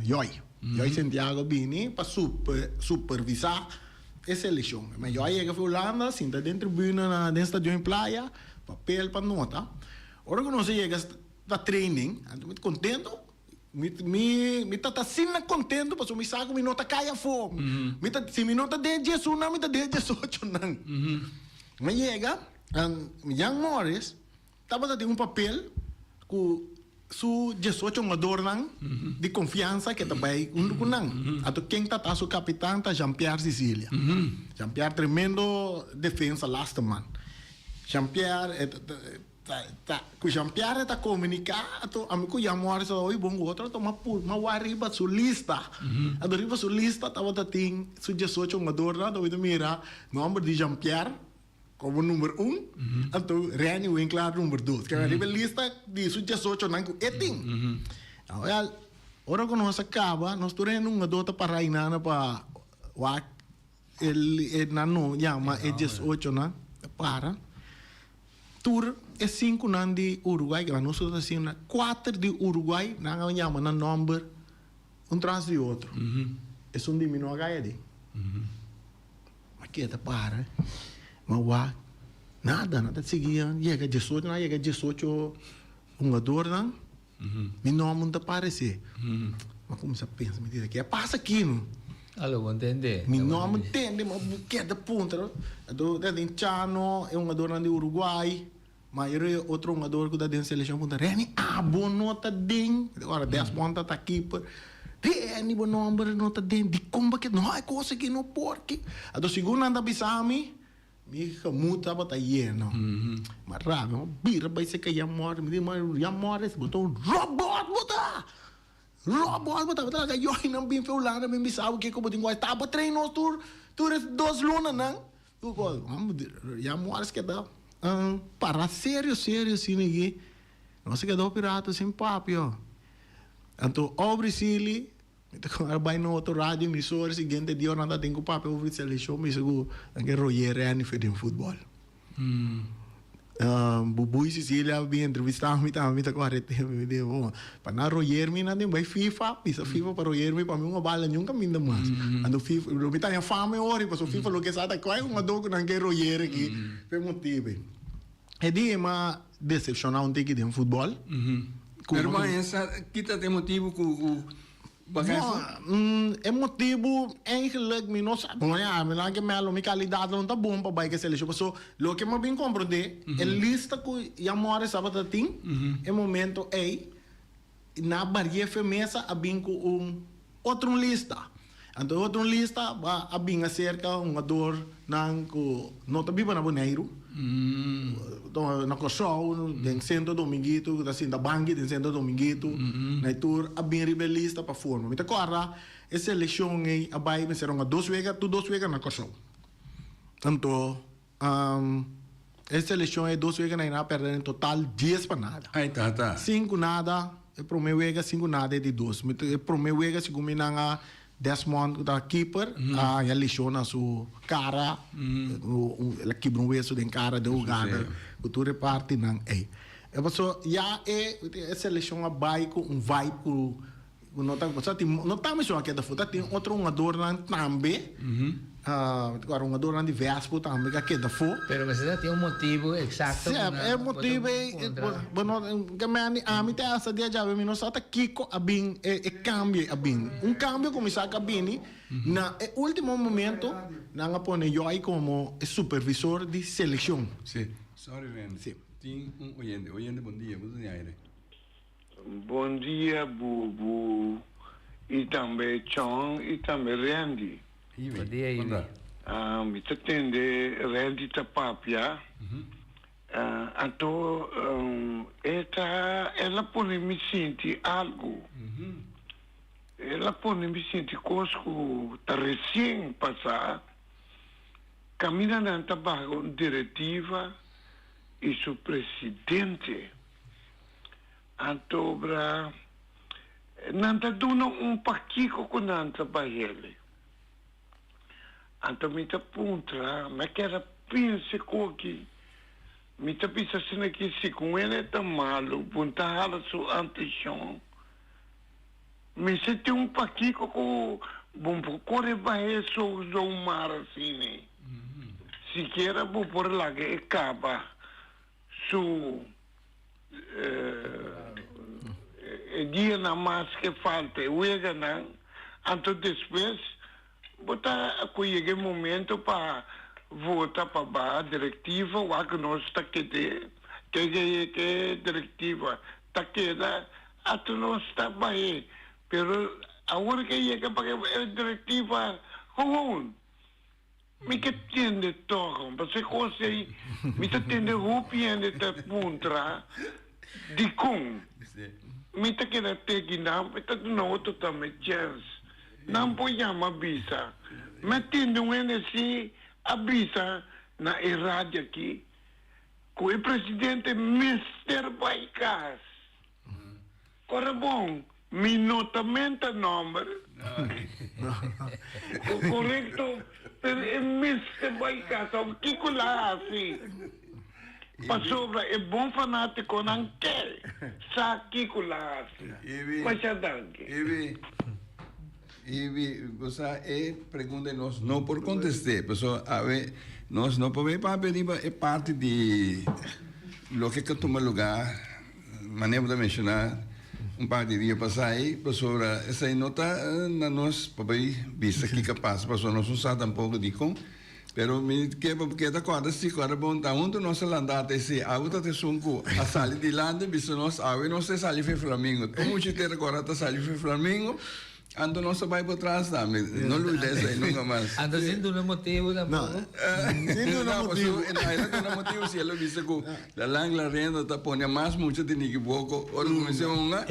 Joy. Joy Santiago a bini pa supervisa e seleccion. Ma Joy a yega fi Hulanda, sinta den tribuna na den stadion Playa, papel pa nota. Ora cu nos a yega pa training, anto mi ta contento. Mi mi mi ta ta asina contento pasobra mi sa cu mi no ta cay afo. Mi ta si mi no ta den diesunnan mi ta den diesochonan. Mi yega Jan Morris tabata tin un papel cu su diesocho hungadornan di confiansa ke ta bay hunto cu nan. Anto ken ta ta su capitan ta Jean Pierre Cicilia. Jean Pierre tremendo defensa laste man. Jean Pierre e ta Ta ku Jean Pierre ta komuniká anto ami ku Jan Morris a oí bon ku otro anto m'a pur m'a wak riba su lista. Anto riba su lista tabata tin su diesocho hungadornan anto mi ta mira nòmber di Jean Pierre komo number un anto Renny Winklaar number dos. Kaba riba e lista di su diesochonan ku e tin. Awèl ora ku nos a kaba nos tur hende hungadó ta para ainana pa wak e nan no yama e diesochonan ta para. Tur e sinkunan di Uruguay, keda nos ta asina, kuater di Uruguay nan a yama nan nòmber un tras di otro. Esun di mi no a kaya den. Mi a keda para, mi a wak, nada, nan ta sigui yega diesocho, nan a yega diesocho hungadornan, mi nòmber no ta paresé. Mi a kuminsá pensa, mi di, ke a pasa aki no? Alo, bo ntende? Mi nòmber ntende, ma bo keda puntra. Anto ta den Chano, e hungadornan di Uruguay, mayoria otro hungador ku ta den selekshon puntra, Renny, abo no ta den? Ora Desmond ta ta keeper, Renny, bo nòmber no ta den, dikon bo ke? No, e kos aki no por ke. Anto segun nan ta bisa mi, mi gemoed tabata yeno. Mi a rabia, mi a bira bai serka Jan Morris, mi di, Jan Morris, bo ta un robot bo ta! Robot bo tabata laga yoinan bin fe Hulanda bin bisa bo kiko bo tin ku hasi taba train nos tur tur es dos lunanan tur kos ya Morris keda para serio serio asina aki nos a keda hopi rato sin papia anto Aubrey Sealy mi ta kòrda bai na otro radio emisora siguiente dia ora nan tatin ku papia over di selekshon mi bisa ku nan ke Roger Renny fe den futbòl. Bubuy Cecilia a bin entrevista mi tambe mi ta kore tempo mi di bo pa nan royer mi nan tin bai FIFA bisa FIFA pa royer mi pa mi un bala niun kaminda mas anto FIFA lo mi ta haña fama e ora pasobra FIFA lo ke sa ta kua e hungador ku nan ke royer aki p'e motibu e dia mi a decepciona un tiki den futbol Pero bo haña sa kita ta e motibu ku No, e motibu eigenlijk mi no sa. Bon ya, mi nan ke melo mi kalidat no ta bon pa bai ke selekshon. Paso loke mi a bin komprondé, e lista ku Jan Morris tabata tin e momento ei, na Bariefe Mesa a bin ku un otro un lista. Anto e otro un lista a bin aserka hungadornan ku no ta biba na Boneiru. Na Kòrsou, den Sentro Dominguito, ku ta sinta banki den Sentro Dominguito, na e tur a bin riba e lista pa forma. Mi ta kòrda e selekshon ei a bai mester hunga dos wega, tur dos wega na Kòrsou. Anto e selekshon ei dos wega nan a pèrdè den total dies pa nada. Ai tata. Sinku nada e promé wega, sinku nada e di dos. E promé wega segun mi nan a Desmond ku ta keeper a haña leshon na su kara, el a kibra un weso den kara den hugada ku tur e partinan ei. E paso ya e selekshon a bai ku un vibe ku no ta, pasobra tin no ta meshon a keda fu, ta tin otro hungadornan tambe, hungadornan di Vespo tambe ku a keda fu. Pero mester ta tin un motibu eksakto ku nan E motibu ei, bo no, ke men di ami te hasta dia djawe mi no sa ta kiko a bin e kambio ei a bin. Un kambio kuminsá ka bini na e ultimo momento nan a pone Joy komo e supervisor di selekshon. Si, sorry Randy. Si. Tin un oyente. Oyente bon dia, bo ta den aire. Bon dia Bubu y tambe Chon y tambe Randy. Bon dia Ibi. Mi ta tende Randy ta papia. Anto e ta el a pone mi sinti algu. El a pone mi sinti kos ku ta resien pasá. Kaminda nan ta baha un direktiva i su presidente. Anto bra nan ta duna un pakiko ku nan ta bahele. Anto mi ta puntra, mi a keda pensa koki, mi ta bisa asina ki si ku hende ta malu, bo ta hala su atenshon. Mester tin un pakiko ku bo por kore bahe so zomaar asina. Sikiera bo por laga e kaba su e dianan mas ke falta, e weganan, anto despues bo ta ku yega e momento pa vota pa baha direktiva wak nos ta kede, ke ke direktiva ta keda Ato nos ta bahe, pero awor ke yega pa e direktiva gewoon mi ke tende tog, pasobra e kos ei mi ta tende hopi hende ta puntra dikon mi ta keda tegi nan, mi ta duna otro tambe chèns, nan por yama bisa, mi a tende un hende si a bisa na e radio aki ku e presidente mester bai kas. Ora bon, mi no ta menta nomber. Corecto, pero e mester bai casa of kico la haci? Pasobra e bon fanaticonan ke sa kico la haci. Masha danki. Ibi, Ibi, bo sa e pregunta nos no por conteste, pasobra awe nos no por bay papia riba e parti di loke ta tuma lugar. Manera bo ta menshoná un par di dia pasá ei, pasobra esei no ta na nos pa bai bisa kiko a pasa, pasobra nos no sa tampoko dikon. Pero mi ke pa bo keda kòrda si, kòrda bon, ta huntu nos a lanta ata esei. Awe ta esun ku a sali dilanti bisa nos, awe nos ta sali for Flamingo. Tur mucha te rekòrda ta sali for Flamingo. Anto nos ta bai por tras tambe. No luida esei nunca mas. Anto sin duna motibu tampoco. Sin duna motibu. No, el a duna motibu si el a bisa cu la lang la renda ta pone mas mucha den equivoco ora cuminsa hunga.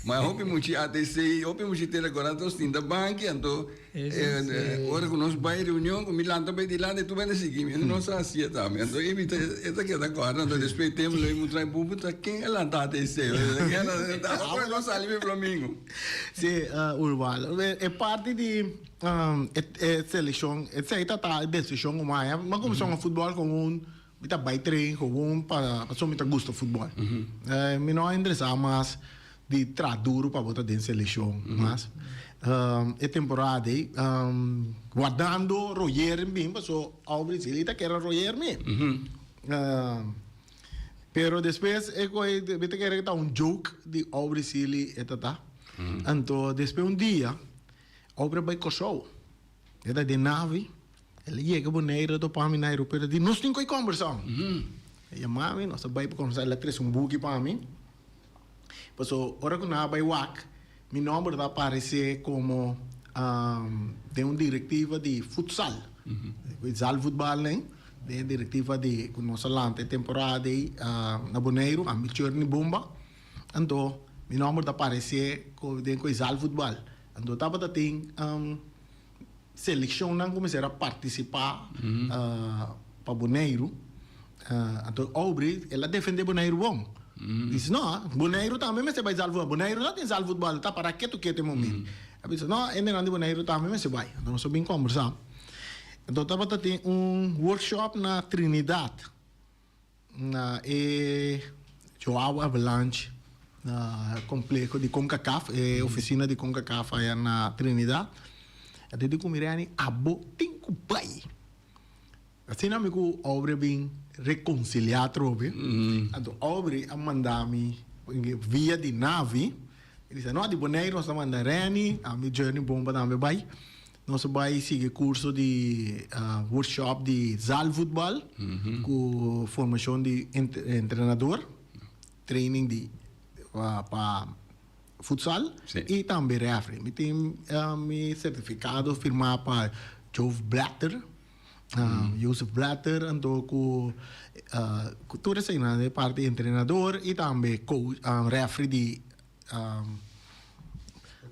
Ma hopi muchi ATC, hopi muchi Telecorant nos tin ta banki anto ora cu nos bai reunion cu mi lanta bai dilanti tur bende sigui mi. Nos a hacié tambe. Anto e mi ta e ta keda corda anto despues di tempo lo e mutra e bubu ta ken a lanta ATC. Ora nos sali pa e flamingo. Sí, Urbano. E parti di e seleccion, esey ta ta e decision cu maya. Mi a cuminsa hunga futbol gewoon, mi ta bay train gewoon pa, pasobra mi ta gusta futbol. Mi no a interesa mas di traha duro pa bo ta den seleccion mas. E temporada ey, wardando Roger bin, pasobra Aubrey Zilli ta kere Roger mi. Pero despues e koe mi ta kere ta un joke di Aubrey Sealy e ta ta. Anto despues un dia Aubrey a bai Kòrsou. E ta den navi, el a yega Boneiru a topa mi na aeropuerto a di nos tin koe kòmbersá. E yama mi, nos a bai pa kòmbersá, el a trese un buki pa mi. Paso ora ku nan a bai wak mi nòmber ta aparesé komo den un direktiva di futsal, zaalvoetbal nen. Den e direktiva di ku nos a lanta e temporada ei na Boneiru, ami Churney Bomba. Anto mi nòmber ta aparesé ku den ku e zaalvoetbal. Anto tabata tin selekshonnan ku mester a partisipá pa Boneiru. Anto Aubrey el a defendé Boneiru bon. Dice no, Boneiru tambe mester bai zaalvoetbal. Boneiru no tin zaalvoetbal, ta para ketu ketu e momento. A bisa no, hendenan di Boneiru tambe mester bai. Anto nos a bin kòmbersá. Anto tabata tin un workshop na Trinidad, na e Joao Havelange, na compleho di Concacaf, e oficina di Concacaf aya na Trinidad. Anto di cu mi Reni, abo tin cu bay. Asina mi cu Aubrey bin reconcilia atrobe. Anto Aubrey a manda mi via di Navi, e bisa no, di Boneiru nos ta manda Reni, ami Journey Bomba tambe bay. Nos a bai sigui curso di workshop di zaalvoetbal cu formacion di entrenador, training di pa futsal y tambe referee. Mi tin mi certificado firma pa Jove Blatter. Joseph Blatter anto ku ku tur eseinan e parti entrenador i tambe coach referee di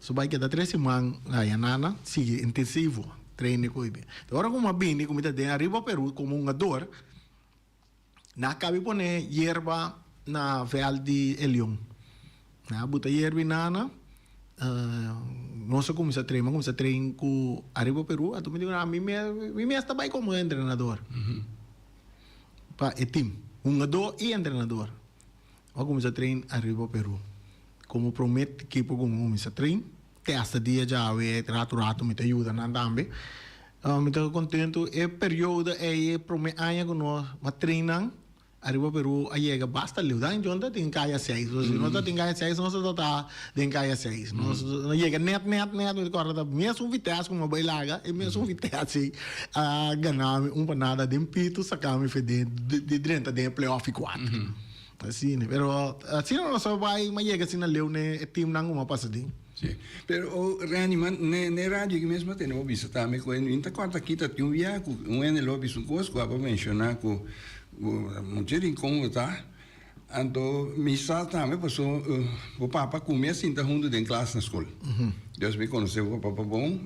So bai keda tres siman aya nana sigui intensivo trainen ku mi. Ora ku mi a bini ku mi ta den ariba Peru komo hungador nan a kabi pone yerba na vèlt di e Leon. Nan a buta yerba i nana nos a kuminsá train, mi a kuminsá train ku ariba Peru anto mi di mi mi mes ta bai komo entrenador pa e tim, hungador i entrenador. Bo a kuminsá train ariba Peru. Komo promé ekipo ku mi kuminsá train, te asta dia djawe, ratu ratu mi ta yuda nan tambe. Mi ta kontentu e periodo ei, e promé aña ku nos a train nan ariba Peru a yega basta leu. Dan John ta tin kaya seis, si nos ta tin kaya seis nos ta ta den kaya seis. Nos a yega nèt nèt nèt, mi ta kòrda ta mesun Vitesse ku mi a bai laga, e mesun Vitesse ei a gana mi un pa nada den pitu saka mi fe den di drenta den e play-off i kuater. Asina, pero asina nos a bai, m'a yega asina leu n'e e teamnan ku m'a pasa den. Sí, pero o Reni, ma n'e n'e radio aki mes m'a tene bo bisa tambe ku e no ta kòrta kita tin un bia ku un hende lo a bisa un kos ku abo menshoná ku bo mucha rincon bo ta, anto mi sa tambe paso bo papa ku mi a sinta huntu den klas na skol. Dios mi konosé bo papa bon.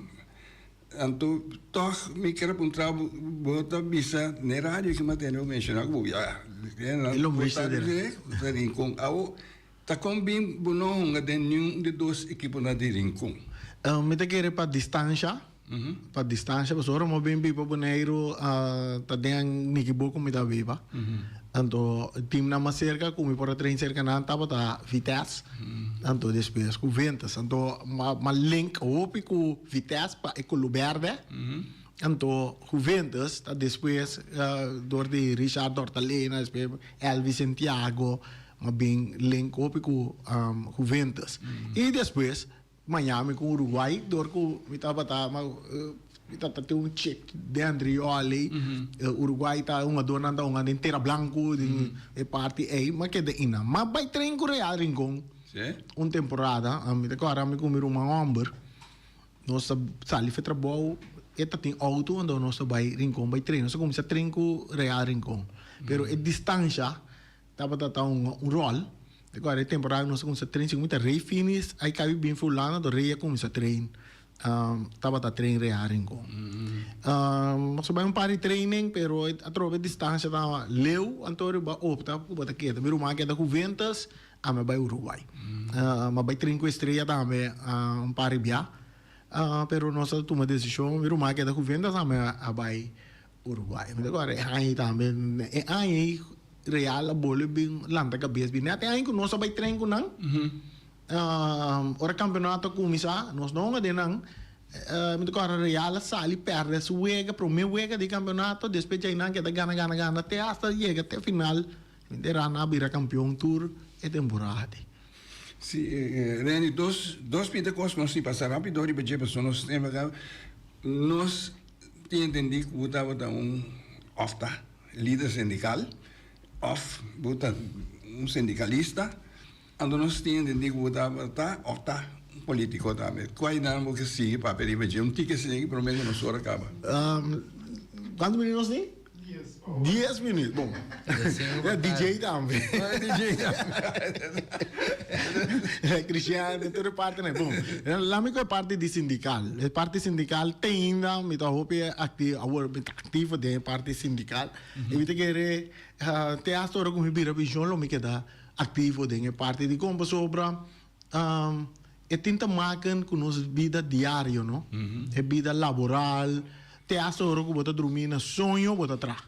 Anto tòg mi ker a puntra bo, bo ta bisa n'e radio ki mi a tende bo menshoná ku bo ya E lombrista dera. Ta Rincon. Awo ta kon bin bo no hunga den niun di dos ekiponan di Rincon? Mi ta kere pa distansha, pa distansha pasobra ora mi a bin biba Boneiru ta den Nikiboko mi ta biba. Anto teamnan mas cerca cu mi por a train cerca nan tabata Vitesse, anto despues cu Ventas. Anto m'a link hopi cu Vitesse pa e colo berde, anto Juventus ta despues door di Richard Dortalena, despues Elvis Santiago, m'a bin link hopi cu Juventus. Y despues Miami ku Uruguay dor ku mi tabata mi tabata tin un chick den Andrioli Uruguay ta hungadornan ta hunga den Tera Blanco den e parti ey mi a keda ina mi a bay train ku Real Rincon un temporada mi ta kòrda mi ku mi ruman hòmber nos ta sali for trabou e ta tin outo anto nos ta bay Rincon bay train nos a kuminsá train ku Real Rincon pero e distansha Tabata ta un un rol. Te acuerda e temporada nos a cuminsa train segun mi ta Rey Finis a cabi bin for Hulanda anto Rey a cuminsa train tabata train Real Rincon. Nos a bay un par di training pero atrobe distancia ta leu anto riba opta cu bo ta keda. Mi ruman a keda Juventus ami a bay Uruguay. Mi a bay train cu Estrella tambe un par di bia pero nos a tuma decision mi ruman a keda Juventus ami a bay Uruguay. Mi ta kòrda e aña ei tambe. E aña ei Real a bole bin lanta kabes bin. Nèt e aña ku nos a bai tren ku nan, ora kampeonato a kuminsá, nos no hunga den nan. Mi ta kòrda Real a sali pèrdè su wega, promé wega di kampeonato, despues djei nan keda gana gana gana te asta yega te final. Mi ta era nan a bira kampeon tur e temporada. Si, Reni, dos dos pita kos nos tin pasa rápido riba dje pasobra nos tempo a kaba. Nos tin entendí ku bo tabata un òf ta lider sindikal òf bo ta un sindikalista, anto nos tin entendí ku bo tabata òf ta un polítiko tambe. Kua di nan bo ke sigui papia riba dje? Un tiki sigui promé ku nos ora kaba. Kuantu minüt nos tin? Dies minuut, bon. DJ tambe. DJ tambe. Cristian, tur e partenan. Bon, laat mi ku e parti di sindical. E parti sindical te ainda mi ta hopi activo, awor mi ta activo den e parti sindical. I mi ta kere te hasta ora ku mi bira pensioen lo mi keda activo den e parti di kon pasobra E tin ta maken ku nos bida diario, no? E bida laboral, te hasta ora ku bo ta drumí na soño bo ta traha.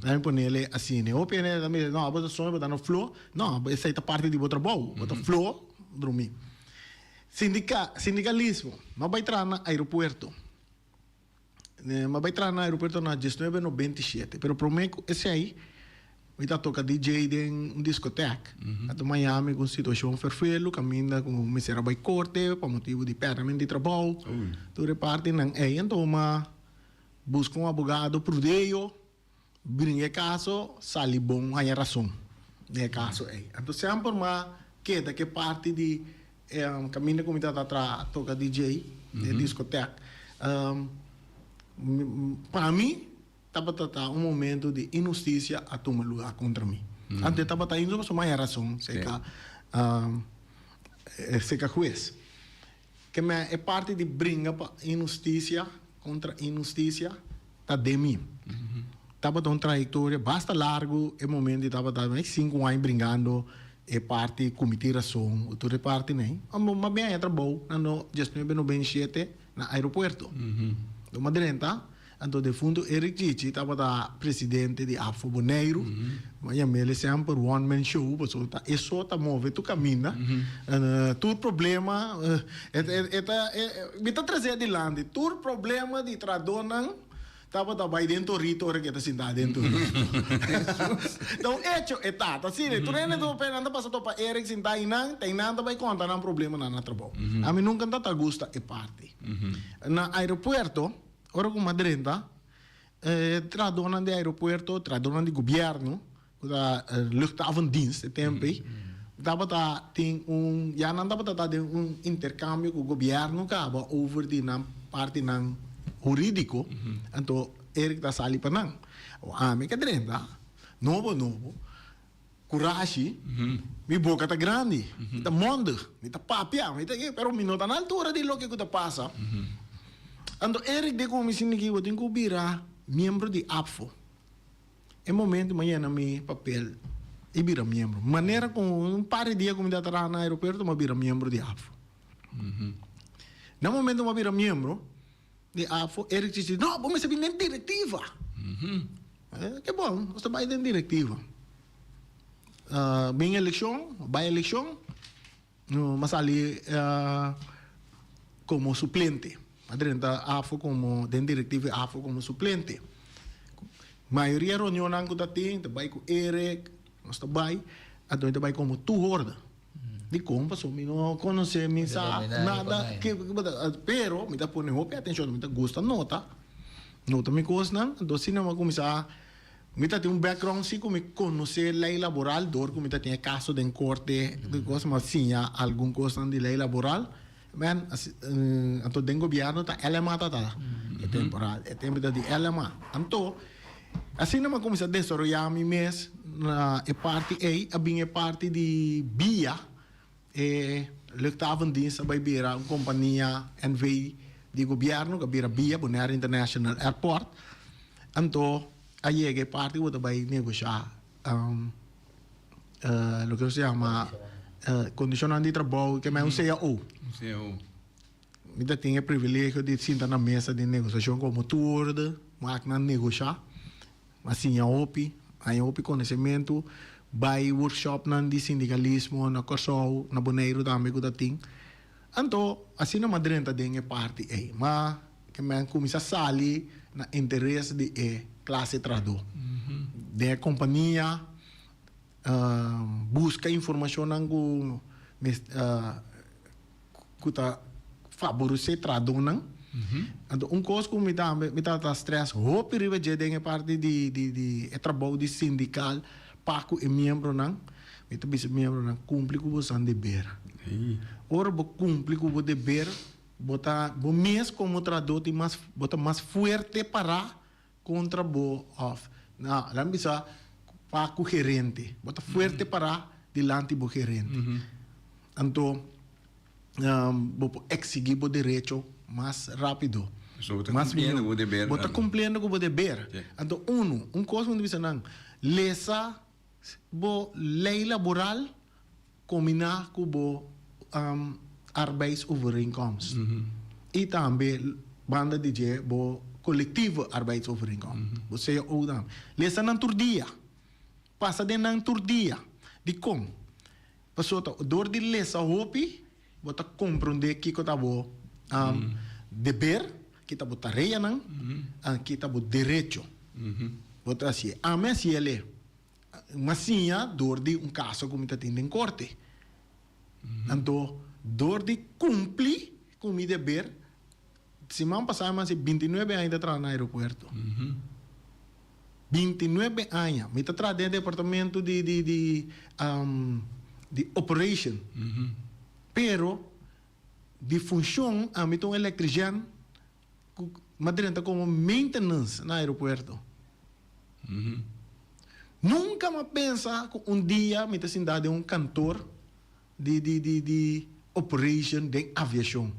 Laat mi ponele asina. Hopi hende ta bisa, no, bo ta soño bo ta na flo. No, esei ta parti di bo trabou. Bo ta flo drumí. Sindika, sindikalismo. Mi a bai traha na aeropuerto. Mi a bai traha na aeropuerto na diesnuebe nobenta i shete, pero prome ku esei mi ta toka DJ den un diskotek. A Miami ku un situashon ferfelu kaminda ku mester a bai korte pa motibu di pèrdèment di trabou. Tur e partinan ei. Anto mi a buska un abogado prudeo. Bringa e kaso, sali bon, haña rason den e kaso ei. Anto semper m'a keda ku e parti di kaminda ku mi tabata traha toka DJ den diskotek. Pa mi, tabata ta un momento di inhustisia a tuma lugá kontra mi. Anto e tabata inhusto pasobra mi a haña rason serka serka hues. Ke men e parti di bringa pa inhustisia kontra inhustisia ta den mi. Tabata un trayektoria basta largu e momento di tabata sinku aña bringando e parti ku mi tin rason tur e partinan. Mi a bin haña trabou na no diesnuebe noventa i shete na aeropuerto. Mi a drenta Anto defunto Eric Chichi tabata presidente di APFO Boneiru. Mi a yam'el semper one man show pasobra ta e so ta move tur kaminda. Tur problema e ta mi ta trese adilanti tur problema di trahadónan tabata bai den torito ora ku e ta sintá den torito. Ta un echo e ta ta asina tur hende ta papia nan ta pasa topa Eric sintá einan ta einan ta bai konta nan problemanan na trabou. Ami nunka no ta gusta e parti. Na aeropuerto. Ora ku m'a drenta, e trahadónan di aeropuerto, trahadónan di gobièrnu, ku ta luchthavendienst e tempu ei, tabata tin un, ya nan tabata ta den un interkambio ku gobièrnu kaba over di nan partinan hurídiko, anto Eric ta sali pa nan. Ami ke drenta, nobo nobo. Kurashi, mi boka ta grandi, mi ta mondig, mi ta papia, mi ta ke, pero mi no ta na altura di loke ku ta pasa. Anto Eric di ku mi sinti ki bo tin ku bira miembro di APFO. E momento mi a yena mi papel i bira miembro. Manera ku un par di dia ku mi ta traha na aeropuerto mi a bira miembro di APFO. Na momento mi a bira miembro di APFO, Eric di si, no, bo mester bini den direktiva. Ke bon, nos ta bai den direktiva. Bin elekshon, bai elekshon, mi a sali komo suplente. A drenta APFO komo, den direktiva di APFO komo suplente. Mayoria reunionnan ku ta tin, ta bai ku Eric, nos ta bai, anto mi ta bai komo toehoorder. Dikon? Pasobra mi no konosé, mi sa nada, pero mi ta pone hopi atenshon, mi ta gusta nota. Nota mi kosnan, anto asina mi a kuminsá, mi ta tin un background si ku mi konosé lei laboral dor ku mi ta tin e kaso den korte, tur kos, mi a siña algun kosnan di lei laboral, men anto den gobièrnu ta LMA ta ta e temporada, e tempu ta di LMA. Anto asina mi a kuminsá desaroyá mi mes na e parti ei, a bin e parti di bia. E luchthavendienst a bai bira un kompania NV di gobièrnu ku a bira bia Bonaire International Airport. Anto a yega e parti ku bo ta bai negoshá loke nos ta yama kondishonnan di trabou ke men un cao. Mi ta tin e privilegio di sinta na mesa di negosiashon komo toerde, wak nan negoshá. A siña hopi, haña hopi konosementu, bai workshopnan di sindikalismo na Kòrsou, na Boneiru tambe ku ta tin. Anto, asina mi a drenta den e parti ei. Ma ke mi a kuminsá sali na interes di e klase trahadó. Den e kompania, buska informashonnan ku ku ta faboresé trahadónan. Anto un kos ku mi tambe mi tabata strès hopi riba dje den e parti di di di e trabou di sindikal pa ku e miembronan, mi ta bisa e miembronan kumpli ku bosan deber. Ora bo kumpli ku bo deber bo ta bo mes komo trahadó tin mas bo ta mas fuerte pará kontra bo òf na laga mi bisa pa ku gerente bo ta fuerte pará dilanti bo gerente. Anto bo por exigí bo derecho mas rápido. So bo ta cumpliendo cu bo deber. Bo ta cumpliendo cu bo deber. Anto uno, un cos mi ta bisa nan, lesa bo ley laboral combiná cu bo arbeidsovereenkomst. Y tambe banda di dje bo collectieve arbeidsovereenkomst, bo cao tambe. Lesa nan tur dia. Pasa den nan tur dia. Dikon? Pasobra ta dor di lesa hopi bo ta komprondé kiko ta bo deber, ki ta bo tareanan, ki ta bo derecho. Bo ta hasié. Ami hasié el. Mi a siña dor di un kaso ku mi ta tin den korte. Anto dor di kumpli ku mi deber, siman pasá mi a hasi bintinuebe aña ta traha na aeropuerto. 29 aña mi ta traha den e departamento di di di di operation pero di funcion ami ta un electrician cu mi a drenta como maintenance na aeropuerto. Nunka mi a pensa ku un dia mi ta sinta den un kantor di di di di operation den aviashon.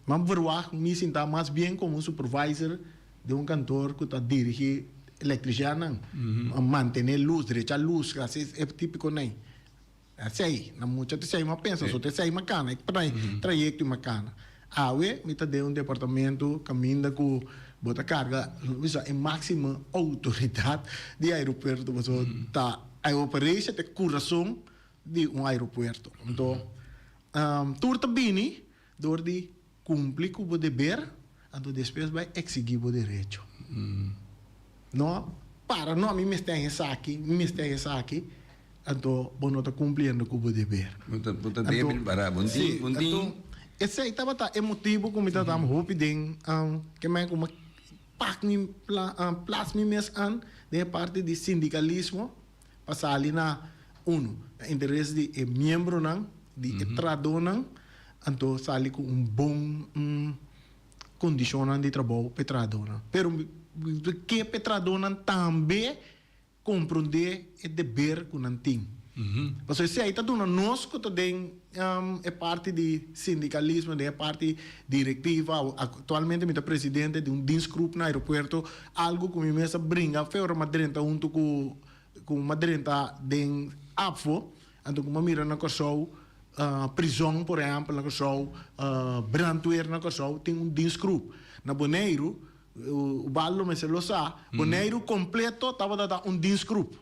Mi a verwagt mi sinta mas bien komo un supervisor den un kantor ku ta dirigi elektrisiannan, mantene lus, drecha lus, hasi e tipikonan. Esei, na mucha ta esei mi a pensa, so ta esei mi a kana, e trayekto mi a kana. Awe mi ta den un departamento kaminda ku bo ta karga, lo bisa, e máksimo outoridat di aeropuerto pasobra ta e operation ta e kurason di un aeropuerto. Anto tur ta bini dor di Cumpli cu bo deber, anto despues bai exigi bo derecho. No para, no, mi mester haña esaki, mi mester haña esaki, anto bo no ta cumpliendo cu bo deber. Bo ta, bo ta debil para, bo tin, bo tin. Anto, esey tabata e motibo cu mi ta dam hopi den, ke men cu mi pak mi, plas mi mes an den e parti di sindicalismo, pa sali na uno, na interes di e miembronan, di e trahadónan, anto sali ku un bon kondishonnan di trabou pa e trahadónan. Pero ke pa e trahadónan tambe komprondé e deber ku nan tin. Pasobra esei ta duna nos ku ta den e parti di sindikalismo, den e parti direktiva, aktualmente mi ta presidente di un dienstgroep na aeropuerto, algu ku mi mes a bringa fe ora mi a drenta huntu ku ku mi a drenta den ABVO, anto ku mi a mira na Kòrsou prizòn por ehèmpel na Kòrsou, brandweer na Kòrsou tin un dienstgroep. Na Boneiru, Ubaldo mester lo sa, Boneiru kompleto tabata ta un dienstgroep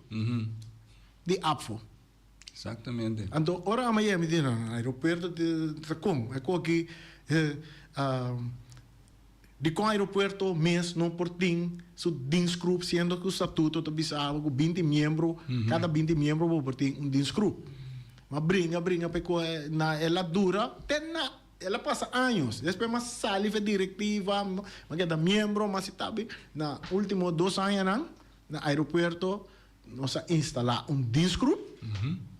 di ABVO. Exactamente. Anto ora a Miami di no, no, aeropuerto ta con, e cu aki dicon aeropuerto mes no por tin su dienstgroep siendo cu statuto ta bisa abo cu binti miembro, cada binti miembro bo por tin un dienstgroep. Ma bringa bringa p'e cu na el a dura te na el a pasa años, despues mas sali fe directiva, mas keda miembro, mas si tabi na ultimo dos añanan na aeropuerto Nos a instalá un dienstgroep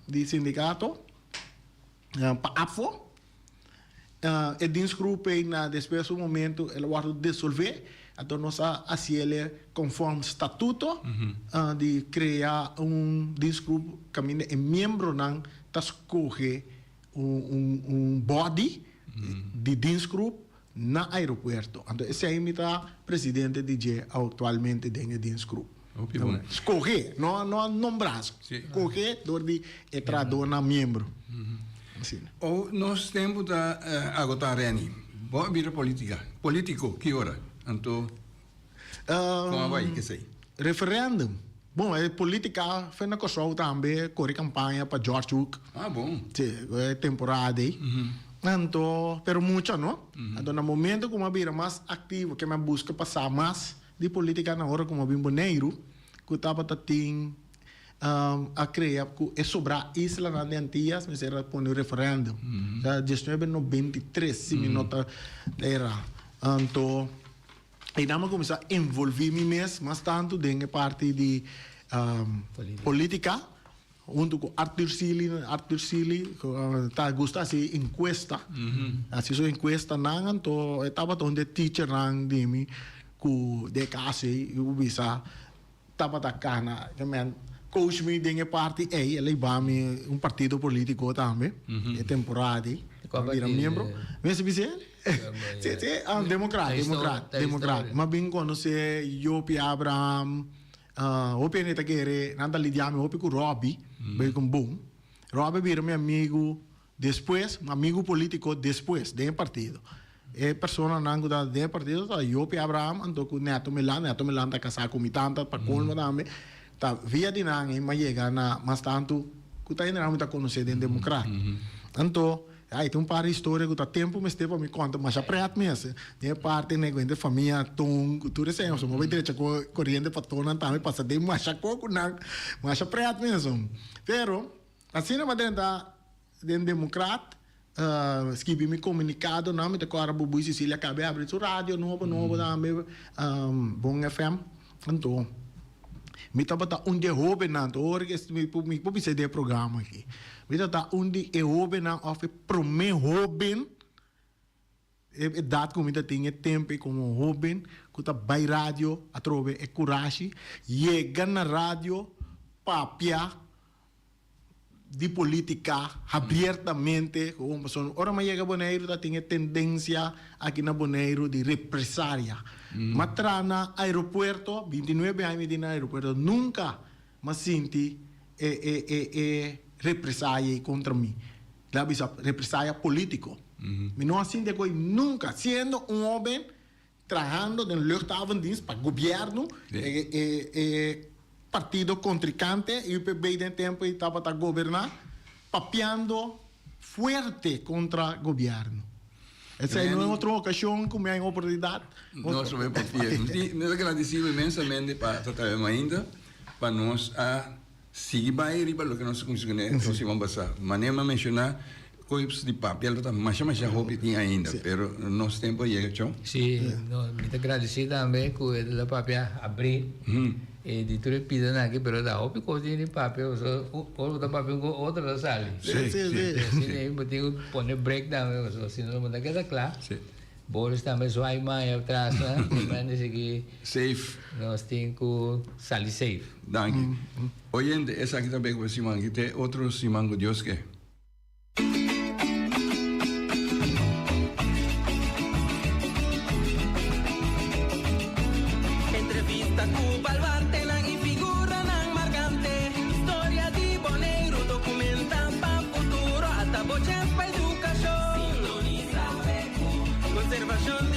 di sindikato pa ABVO. E dienstgroep ei na despues un momento el a wòrdu desolvé, anto nos a hasiel konform statuto di krea un dienstgroep kaminda e miembronan ta skohe un body di dienstgroep na aeropuerto. Anto esei mi ta presidente di dje actualmente den e dienstgroep. Hopi bon. Scoge, no no a nombra, scoge door di e trahadornan miembro. Asina. O nos tempo ta agota Renny. Bo a bira politica, politico ki ora? Anto con a bai esei? Referendum. Bon, e politica fe na Kòrsou tambe kore kampaña pa George Hoek. Ah, bon. Sí, e temporada ei. Anto, pero mucha no. Anto na momento ku mi a bira mas aktivo, ke mi a buska pa sa mas di politica na ora ku mi a bin Boneiru, ku tabata tin a krea ku e sobrá islanan di Antillas mester a pone un referendum. Ta diesnuebe nobenta i tres, si mi no ta erá. Anto. Einan mi a kuminsá envolví mi mes mas tantu den e parti di polítika huntu ku Arthur Sealy. Arthur Sealy ta gusta hasi enkuesta, hasi su enkuestanan, anto e tabata un di e teachernan di mi ku den e kas ei ku bisa tabata kana coach mi den e parti ei, el a hiba mi un partido politico tambe e temporada ei, mi bira miembro. Mester bisa el? Si, si, democrat, democrat, democrat. Mi a bin conoce Jopie Abraham, hopi hende ta kere, nan ta lidia mi hopi cu Robbie, bay con bon. Robbie a bira mi amigo Despues, un amigu politico despues den e partido. E personanan cu ta den e partido ta Jopie Abraham anto cu Neto Milan. Neto Milan ta casa cu mi tanta pa colmo tambe. Ta via di nan ey mi a yega na mas tanto cu ta hende mi ta conoce den Democrat. Anto, ay tin un par di historia cu ta tempo mester pa mi conta masha pret mes. Den e parti ne cu hende famia Ton cu tur esey mi bay drecha coriente pa Tonnan tambe pasa den masha co cu nan. Masha pret mes. Pero. Asina mi a drenta den Democrat, skibi mi comunicadonan, mi ta corda Bubui Cecilia cabe abri su radio nobo nobo tambe, Bon FM. Anto mi tabata un di e hobennan, anto ora cu mi mi por bisa den e programa aki, mi tabata un di e hobennan of e prome hoben. E edat ku mi ta tin e tempu ei komo hóben ku ta bai radio atrobe e kurashi yega na radio papia di politica abiertamente gewoon pasobra ora mi a yega Boneiru ta tin e tendencia aki na Boneiru di represaria. Mi a traha na aeropuerto 29 aña mi tin na aeropuerto nunca mi a sinti e e e e represalia ei contra mi. La bisa represalia politico. Mi no a sinti e coi nunca siendo un hoben trahando den luchthavendienst pa gobierno, e e e partido contrincante UPB den tempo ei tabata goberna, papiando fuerte contra gobierno. Esei no e otro ocasion cu mi a oportunidad. Nos lo bay papia. Mi ta gradicido inmensamente pa ta trae mainta pa nos a Sigui bai riba loke nos a kuminsá kuné nos siman pasá. Manera mi a menshoná, koips di papia lo ta masha masha hopi tin ainda, pero nos tempu a yega chon. Sí, no, mi ta gradisí tambe ku e la papia abrí e di tur e pidanan aki, pero ta hopi kos tin di papia, pasobra ora bo ta papia un kos, otro ta sali. Sí, sí. Asina ei bo tin ku pone break tambe, pasobra si no bo ta keda kla. Sí. Boris tambe zwaai maya atras nan, e man di sigui. Safe. Nos tin ku sali safe. Danki. Oyente, esaki ta bek pa siman aki. Te otro siman ku Dios ke. Entrevista ku baluartenan i figuranan markante. Historia di Boneiru dokumenta pa futuro. Ata bo chèns pa edukashon. Sintonisa BQ. Konservashon.